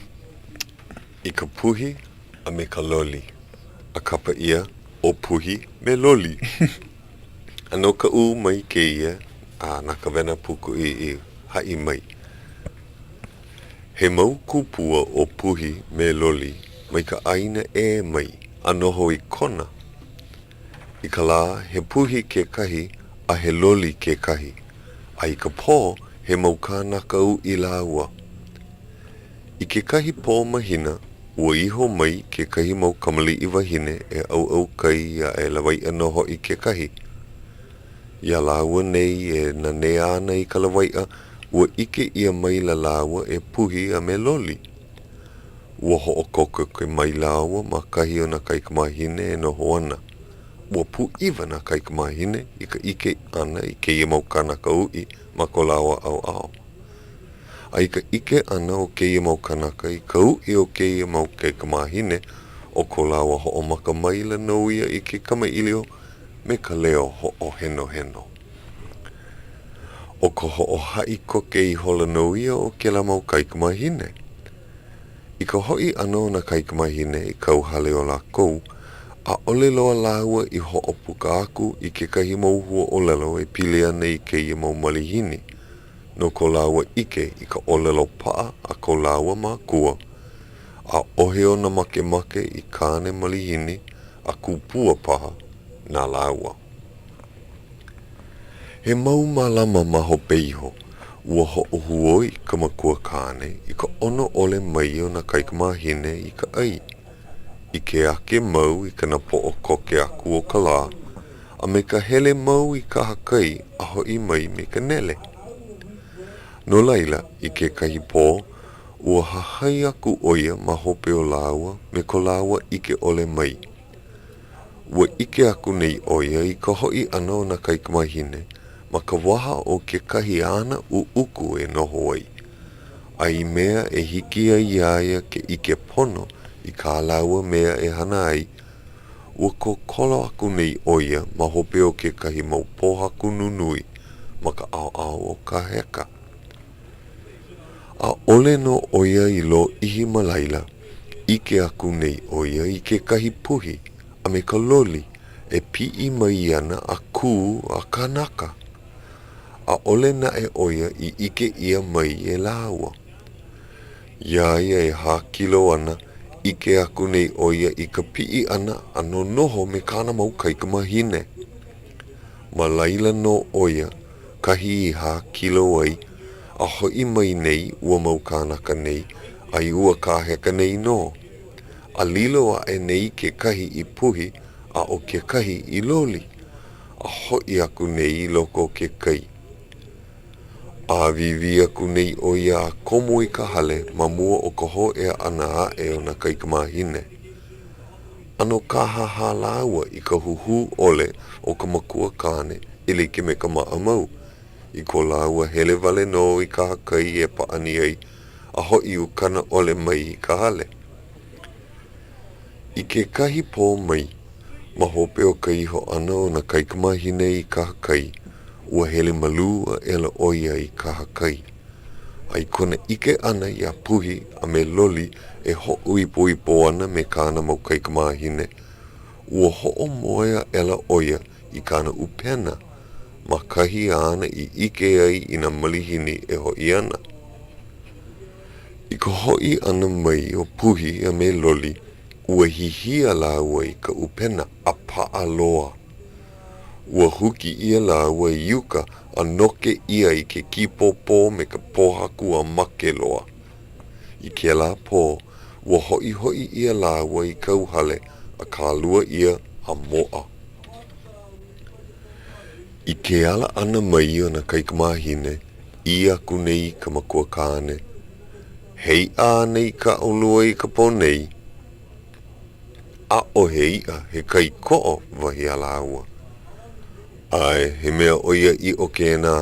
i ka puhi a me ka loli, a kapa ʻia ʻo Puhi me Loli. A no Kaʻū mai kēia, a na Kawena Pūkuʻi i haʻi mai. He mau kupua ʻo Puhi me Loli mai ka ʻāina ʻē mai a noho i Kona. I ka lā, he puhi kekahi a he loli kekahi, a i ka pō, he mau kānaka uʻi lāua. I kekahi pō mahina, ua iho mai kekahi mau kamaliʻi wahine e ʻauʻau kai a e lawaiʻa nō hoʻi kekahi. Iā lāua nei e nanea ana i ka lawaiʻa, ua ʻike ʻia maila lāua e Puhi a me Loli. Ua hoʻokokoke mai lāua ma kahi o nā kaikamāhine e noho ana. Ua pūʻiwa nā kaikamāhine i ka ʻike ʻana i kēia mau kānaka uʻi ma ko lāua ʻaoʻao. A i ka ʻike ʻana o kēia mau kānaka i ka uʻi o kēia mau kaikamāhine, ʻo ko lāua hoʻomaka maila nō ia i ke kamaʻilio me ka leo hoʻohenoheno. ʻO ka hoʻohaʻi koke ihola nō ia o kēlā mau kaikamāhine. I ka hoʻi ʻana o nā kaikamāhine i kauhale o lākou, ʻaʻole loa lāua i hoʻopuka aku i kekahi mau huaʻōlelo e pili ana i kēia mau malihini, no ko lāua ʻike i ka ʻōlelo paʻa a ko lāua mākua, ʻaʻohe ona makemake i kāne malihini a kupua paha na lāua. He mau malama ma hope iho, ua hoʻohuoi ka makua kāne i ka ʻono ʻole mai o nā kaikamāhine i ka ʻai. I ke ake mau i ka napoʻo koke aku o ka lā, a me ka hele mau i kahakai a hoʻi mai me ka nele. No laila, i kekahi pō, ua hahai aku ʻo ia ma hope o lāua me ko lāua ʻike ʻole mai. Ua ʻike aku nei ʻo ia i ka hoʻi ʻana o nā kaikamāhine ma ka waha o kekahi ana ʻuʻuku e noho ai, a i mea e hiki ai iā ia ke ʻike pono i kā lāua mea e hana ai, ua kokolo aku nei ʻo ia ma hope o kekahi mau pōhaku nunui ma ka ʻaoʻao o ka heka. ʻAʻole nō ʻo ia i lōʻihi ma laila, ʻike aku nei ʻo ia i kekahi puhi a me ka loli e piʻi mai ana a kū a kanaka. ʻAʻole naʻe ʻo ia i ʻike ʻia mai e lāua. Iā ia e hākilo ana, ʻike aku nei ʻo ia i ka piʻi ʻana a nonoho me kāna mau kaikamahine. Ma laila nō ʻo ia kahi i hākilo ai, a hoʻi mai nei ua mau kānaka nei, a i ua kāheka nei nō. A lilo aʻe nei kekahi i puhi a ʻo kekahi i loli, a hoʻi aku nei i loko o ke kai. ʻĀwīwī aku nei ʻo ia a komo i ka hale ma mua o ka hōʻea ʻana aʻe o nā kaikamāhine. ʻAno kāhāhā lāua i ka huhū ʻole o ka makua kāne e like me ka maʻamau, i ko lāua hele wale nō i kahakai e pāʻani ai a hoʻi ukana ʻole mai i ka hale. I kekahi pō mai, ma hope o ka iho ʻana o nā kaikamāhine i kahakai, ua hele malū aʻela ʻo ia i kahakai. A i kona ʻike ʻana iā Puhi a me Loli e hoʻoipoipo ana me kāna mau kaikamāhine, ua hoʻomoe aʻela ʻo ia i kāna ʻupena ma kahi āna i ʻike ai i nā malihini e hoʻi ana. I ka hoʻi ʻana mai o Puhi a me Loli, ua hihia lāua i ka ʻupena a paʻa loa. Ua huki ʻia lāua i uka a noke ʻia i ke kīpōpō me ka pōhaku a make loa. I kēlā pō, ua hoʻihoʻi ʻia lāua i kauhale a kālua ʻia a moʻa. I ke ala ʻana mai o nā kaikamāhine, ʻī aku nei ka makuakāne, He iʻa anei kā ʻolua i ka pō nei? ʻAʻohe iʻa, he kai koʻo, wahi a lāua. ʻAe, he mea ʻoiaʻiʻo kēnā,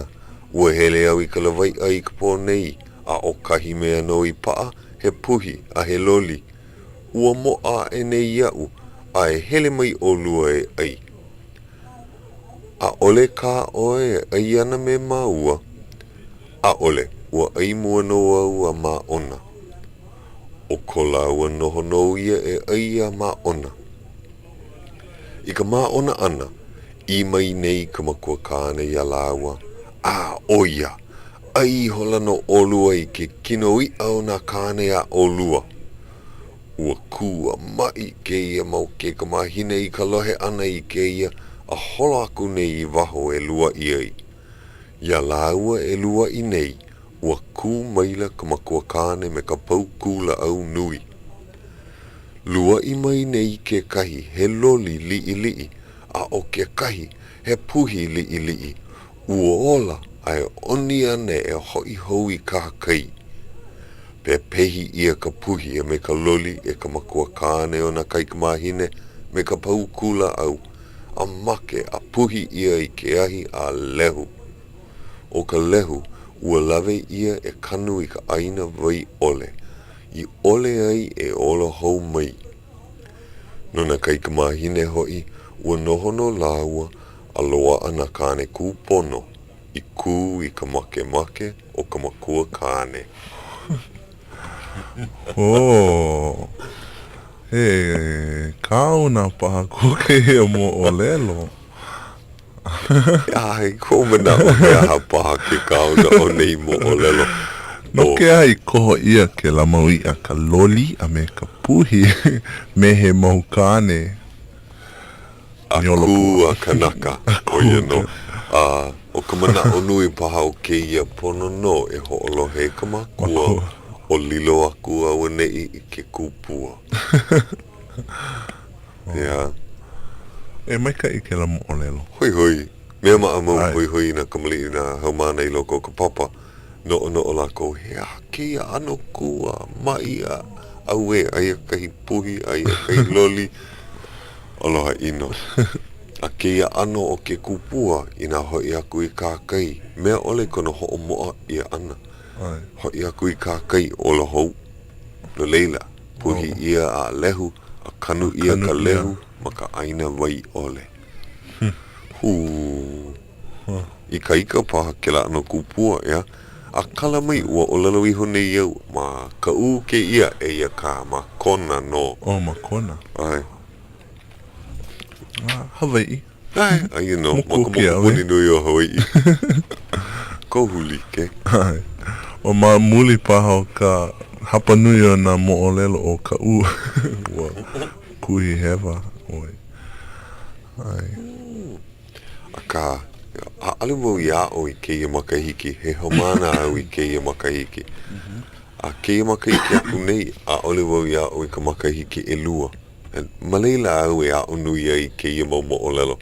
ua hele au i ka lawaiʻa i ka pō nei, a ʻo kahi mea nō i paʻa, he puhi a he loli. Ua moʻa aʻe nei iaʻu, a e hele mai ʻolua e ʻai. ʻAʻole kā ʻoe e ʻai ana me māua? ʻAʻole, ua ʻai mua nō au a māʻona. ʻO ko lāua noho nō ia e ʻai a māʻona. I ka māʻona ʻana, ʻī mai nei ka makua kāne iā lāua, A, ʻo ia, ʻai ihola nō ʻolua i ke kino iʻa o nā kāne a ʻolua. Ua kū a maʻi kēia mau kaikamāhine i ka lohe ʻana i kēia a holo aku nei i waho e luaʻi ai. Iā lāua e luaʻi nei, ua kū maila ka makuakāne me ka paukū lāʻau nui. Luaʻi mai nei kekahi he loli liʻiliʻi, a ʻo kekahi he puhi liʻiliʻi, ua ola a e ʻoni ana e hoʻi hou i kahakai. Pepehi ʻia ka puhi a me ka loli e ka makuakāne o nā kaikamāhine me ka paukū lāʻau, a make a puhi ʻia i ke ahi a lehu. ʻO ka lehu, ua lawe ʻia e kanu i ka ʻāina wai ʻole, i ʻole ai e ola hou mai. No nā kaikamāhine hoʻi, ua noho nō lāua a loaʻa nā kāne kūpono i kū i ka makemake o ka makua kāne. Oh, he kaona paha ko kēia moʻolelo. A i koʻu manaʻo, he aha paha ke kaona o nei moʻolelo? No ke aha i koho ʻia kēlā mau iʻa, ka loli a me ka puhi, me he mau kāne A kū a kanaka, ʻo ia nō. A ʻo ka manaʻo nui paha o kēia pono nō e hoʻolohe i ka makua, o lilo aku auaneʻi i ke kupua. ʻEā. E maikaʻi kēlā moʻolelo. Hoihoi. Mea maʻamau hoihoi i nā kamaliʻi nā haumāna i loko o ka papa. Noʻonoʻo lākou, he aha kēia ʻano kū a maʻi a ʻauē, aia kahi puhi, aia kahi loli. Aloha ʻino. A kēia ʻano o ke kupua inā hoʻi aku i kahakai, mea ʻole kona hoʻomoʻa ʻia ʻana. Hoʻi aku i kahakai, ola hou. No laila, puhi ʻia a lehu, a kanu ʻia ka lehu ma ka ʻāina wai ʻole. Hū. Ikaika paha kēlā ʻano kupua, ʻeā? A kala mai ua ʻōlelo iho nei au, ma Kaʻū kēia, eia kā, ma Kona nō. Oh, ma Kona. ʻAe. Ah, Hawaiʻi. ʻAe, aia nō, ma ka mokupuni nui o Hawaiʻi. Kohu like. ʻAe. ʻO ma muli paha o ka hapanui o nā moʻolelo o Kaʻū, ua kuhi hewa ʻoe. ʻAe. Akā, ʻaʻole wau i aʻo i kēia makahiki, he haumāna au i kēia makahiki. A kēia makahiki aku nei, ʻaʻole wau i aʻo i ka makahiki ʻelua. Ma laila au e aʻo nui ai i kēia mau moʻolelo.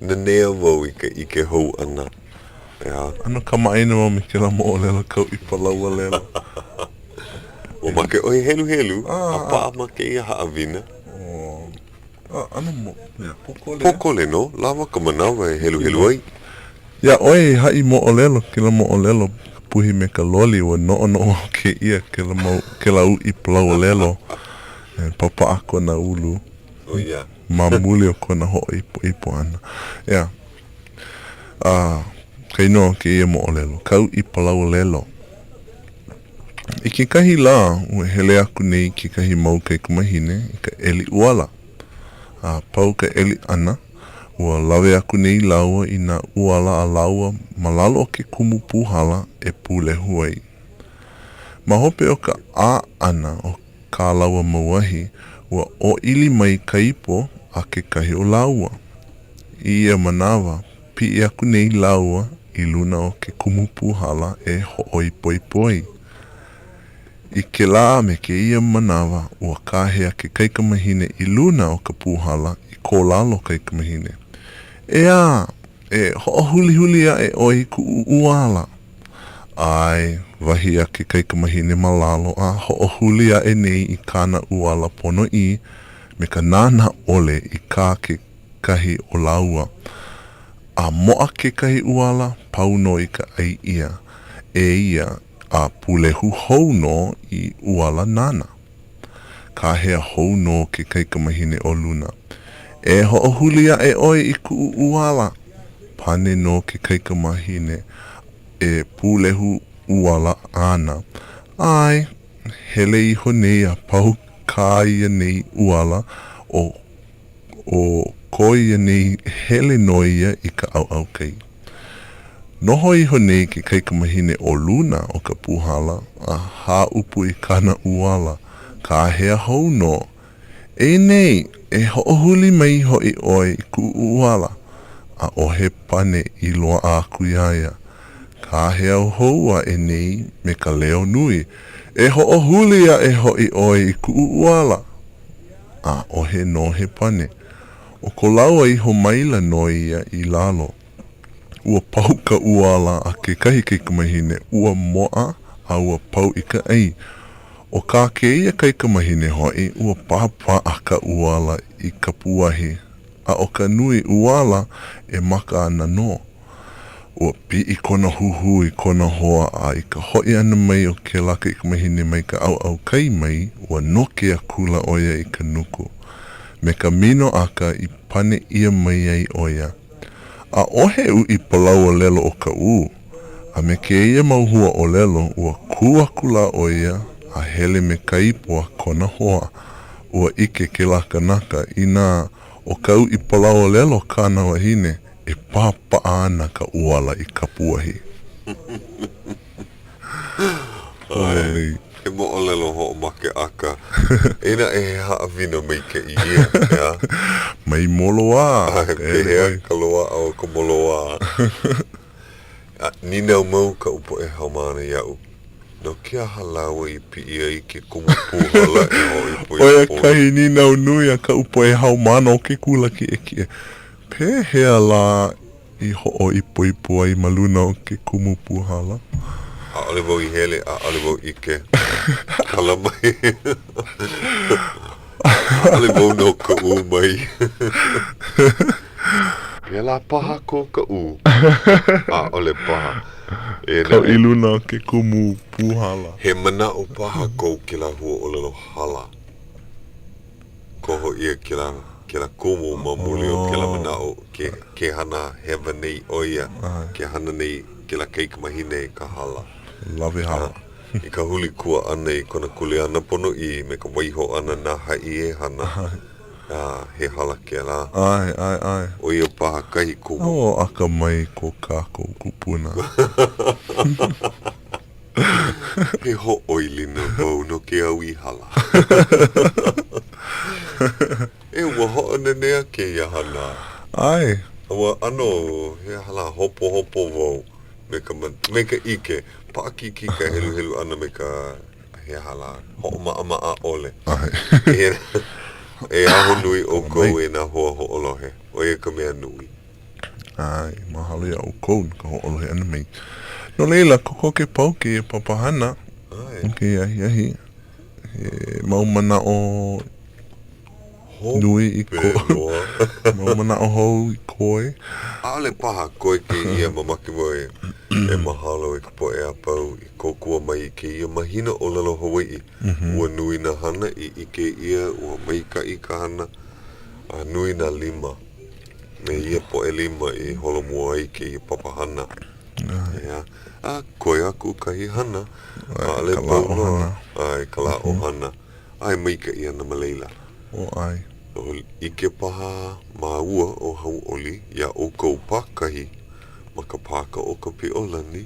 Nanea wau i ka ʻike hou ʻana, ʻeā. ʻAno kamaʻāina wau me kēlā moʻolelo ka uʻi palaualelo. Ua make ʻoe heluhelu a paʻa ma kēia haʻawina. ʻAno mo, yeah, pōkole. Pōkole nō, lawa ka manawa e heluhelu ai. Iā ʻoe i haʻi moʻolelo, kēlā moʻolelo, ka puhi me ka loli, ua noʻonoʻo au kēia, kēlā mau, kēlā uʻi palaualelo, e papaʻa kona ulu. Oh, yeah. Ma muli o kona hoʻoipoipo ʻana. Yeah. A, ka inoa o kēia moʻolelo, ka uʻi palaualelo. I kekahi lā, ua hele aku nei kekahi mau kaikamahine i ka ʻeli ʻuala. A pau ka ʻeli ʻana, ua lawe aku nei lāua i nā ʻuala a lāua ma lalo o ke kumu pūhala e pūlehu ai. Ma hope o ka ʻā ʻana o kā lāua mau ahi, ua ʻōʻili mai ka ipo a kekahi o lāua. I ia manawa, piʻi aku nei lāua i luna o ke kumu pūhala e hoʻoipoipo ai. I kēlā me kēia manawa, ua kāhea ke kaikamahine i luna o ka pūhala i ko lalo kaikamahine, ʻEā, e hoʻohulihuli aʻe ʻoe i kuʻu ʻuala. ʻAe, wahi a ke kaikamahine ma lalo a hoʻohuli aʻe nei i kāna ʻuala ponoʻī me ka nānā ʻole i kā kekahi o lāua. A moʻa kekahi ʻuala, pau nō i ka ʻai ʻia e ia a pūlehu hou nō i ʻuala nāna. Kāhea hou nō ke kaikamahine o luna, E hoʻohuli aʻe ʻoe i kuʻu ʻuala! Pane nō ke kaikamahine e pūlehu ʻuala ana, ʻAe, hele iho nei a pau kā ia nei ʻuala ʻo ʻO ko ia nei hele nō ia i ka ʻauʻau kai. Noho iho nei ke kaikamahine o luna o ka pūhala a hāʻupu i kāna ʻuala, kāhea hou nō, E nei, e hoʻohuli mai hoʻi ʻoe i kuʻu ʻuala! ʻAʻohe pane i loaʻa aku iā ia. Kāhea hou aʻe nei me ka leo nui, E hoʻohuli aʻe hoʻi ʻoe i kuʻu ʻuala! ʻAʻohe nō he pane. ʻO ko lāua iho maila nō ia i lalo. Ua pau ka ʻuala a kekahi kaikamahine, ua moʻa a ua pau i ka ʻai. ʻO kā kēia kaikamahine hoʻi, ua pāpaʻa ka ʻuala i kapuahi, a ʻo ka nui ʻuala e maka ana nō. Ua piʻi kona huhū i kona hoa a i ka hoʻi ʻana mai o kēlā kaikamahine mai ka ʻauʻau kai mai, ua noke akula ʻo ia i ka nuku. Me ka minoʻaka i pane ʻia mai ai ʻo ia. ʻAʻohe uʻi palaualelo o Kaʻū. A me kēia mau hua ʻōlelo, ua kū akula ʻo ia a hele me ka ipo a kona hoa. Ua ʻike kēlā kanaka, inā ʻo ka uʻi palaualelo kāna wahine, E pāpaʻa ana ka ʻuala i kapuahi. ʻAe, he moʻolelo hoʻomakeʻaka. Eia naʻe he haʻawina maikaʻi ia, ʻeā? Mai moloā. ʻAe, pehea ka loaʻa o ka moloā? A nīnau mau kaʻu poʻe haumāna iaʻu, No ke aha lāua i piʻi ai i ke kumu pūhala e hoʻoipoipo? ʻO ia kahi nīnau nui a kaʻu poʻe haumāna o ke kula kiʻekiʻe. Pehea lā i hoʻoipoipo ai ma luna o ke kumu pūhala? ʻAʻole wau i hele, ʻaʻole wau ʻike. Kala mai. ʻAʻole wau no Kaʻū mai. Pēlā paha ko Kaʻū. ʻAʻole paha. E Kau i luna o ke kumu pūhala. He manaʻo paha kou kēlā huaʻōlelo hala. Koho ʻia kēlā, kēlā kumu ma muli o kēlā manaʻo ke, ke hana hewa nei ʻo ia, ke hana nei kēlā kaikamahine i ka hala. Lawe hala. I ka huli kua ʻana i kona kuleana ponoʻī me ka waiho ʻana na haʻi e hana, a he hala kēlā. ʻAe, ʻae, ʻae. ʻO ia paha kahi kumu. O akamai ko kākou kūpuna. He hoʻoilina wau no ke au i hala. E, ua hoʻonanea kēia hana. ʻAe. Ua ʻano he aha lā hopohopo wau me ka me ka ʻike. Paʻakikī ka heluhelu ʻana me ka he aha lā hoʻomaʻamaʻa ʻole. ʻAe. E ahonui ʻoukou e nā hoa hoʻolohe, ʻo ia ka mea nui. ʻAe, mahalo iā ʻoukou no ka hoʻolohe ʻana mai. No laila, kokoke pau kēia papahana o kēia ahiahi. He mau manaʻo nui i ko mau manaʻo hou i koe. ʻAʻole paha koe kēia mamake wau e mahalo i ka poʻe a pau i kōkua mai i kēia mahina ʻōlelo Hawaiʻi. Ua nui nā hana i ʻike ʻia, ua maikaʻi ka hana, a nui nā lima. Me ia poʻe lima i holomua ai kēia papahana. ʻEā. A koe aku kahi hana. ʻAʻole pau loa. ʻAe, ka lā ʻohana. ʻAe maikaʻi ana ma laila. ʻO ʻae. ʻO ʻike paha māua ʻo Hauʻoli iā ʻoukou pākahi ma ka pāka o Kapiʻolani,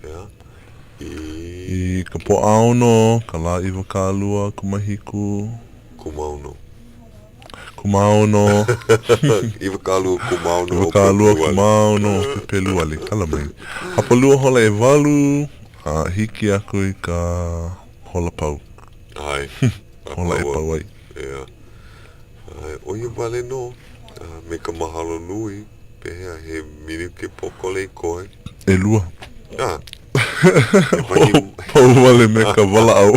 ʻeā, i. I ka Pōʻaono, ka lā 27. Kūmāono. Kūmāono. 22 o 22 kūmāono o Pepeluali. Kala mai. Hapalua hola ʻewalu, a hiki aku i ka hola pau. ʻAe. Hola e pau ai. ʻEā. ʻAe, ʻo ia wale nō. A me ka mahalo nui, pehea, he minuke pōkole i koe? ʻElua. Ah. Hoʻopau wale me ka walaʻau.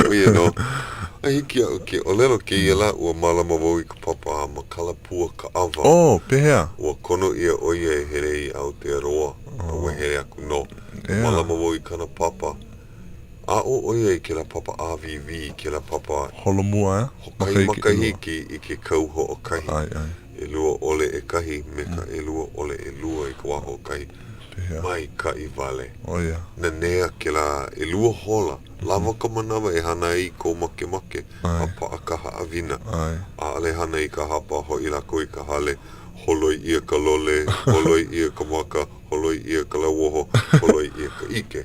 ʻO ia nō. A hiki iaʻu ke ʻōlelo kēia lā, ua mālama wau i ka papa a Makalapua Kaʻawa. Oh, pehea? Ua kono ʻia ʻo ia e hele i Aotearoa, a ua hele aku nō. Mālama wau i kāna papa. Aʻo ʻo ia i kēlā papa ʻāwīwī, kēlā papa. Holomua, ʻeā? Hoʻokahi makahiki i ke kau hoʻokahi. ʻAe, ʻae. ʻElua ʻole ʻekahi me ka ʻelua ʻole ʻelua i ka wā hoʻokahi. Pehea? Maikaʻi wale. ʻO ia. Nanea kēlā ʻelua hola. Lawa ka manawa e hana ai i kou makemake a paʻa ka haʻawina. ʻAe. ʻAʻole hana i ka hapa, hoʻi lākou i ka hale, holoi ʻia ka lole, holoi ʻia ka maka, holoi ʻia ka lauoho, holoi ʻia ka ʻike.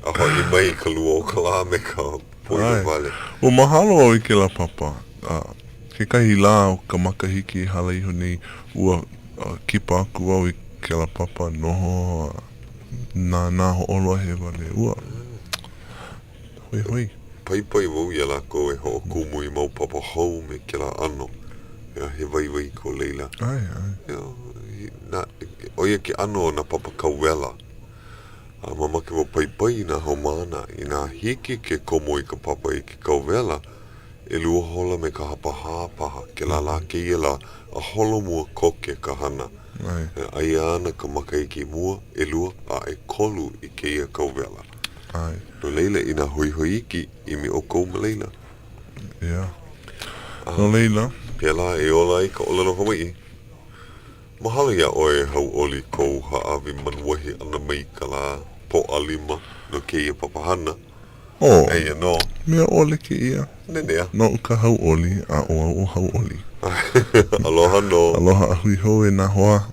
A hoʻi mai i ka lua o ka lā me ka poina wale. Ua mahalo au i kēlā papa. A kekahi lā o ka makahiki i hala iho nei, ua kipa aku au i kēlā papa noho a nānā hoʻolohe wale. Ua hoihoi. Paipai wau iā lākou e hoʻokumu i mau papa hou me kēlā ʻano. He waiwai ko laila. ʻAe, ʻae. Na, ʻo ia ke ʻano o nā papa kauwela. A mamake wau paipai i nā haumāna, inā hiki ke komo i ka papa i ke kauwela, ʻelua hola me ka hapahā paha, kēlā lā kēia lā, a holomua koke ka hana. ʻAe. Aia ana ka makahiki mua, ʻelua, a ʻekolu i kēia kauwela. ʻAe. No laila, inā hoihoi iki, ʻimi ʻoukou ma laila. ʻEā. No laila. Pēlā e ola ai ka ʻōlelo Hawaiʻi. Mahalo iā ʻoe e hauʻoli kou hāʻawi manuahi ʻana mai i ka lā Pōʻalima no kēia papahana. Oh, Eia nō. Mea ʻole kēia. Nanea. Noʻu ka hauʻoli, a ʻo au ʻo Hauʻoli. Aloha nō. Aloha a hui hou e nā hoa.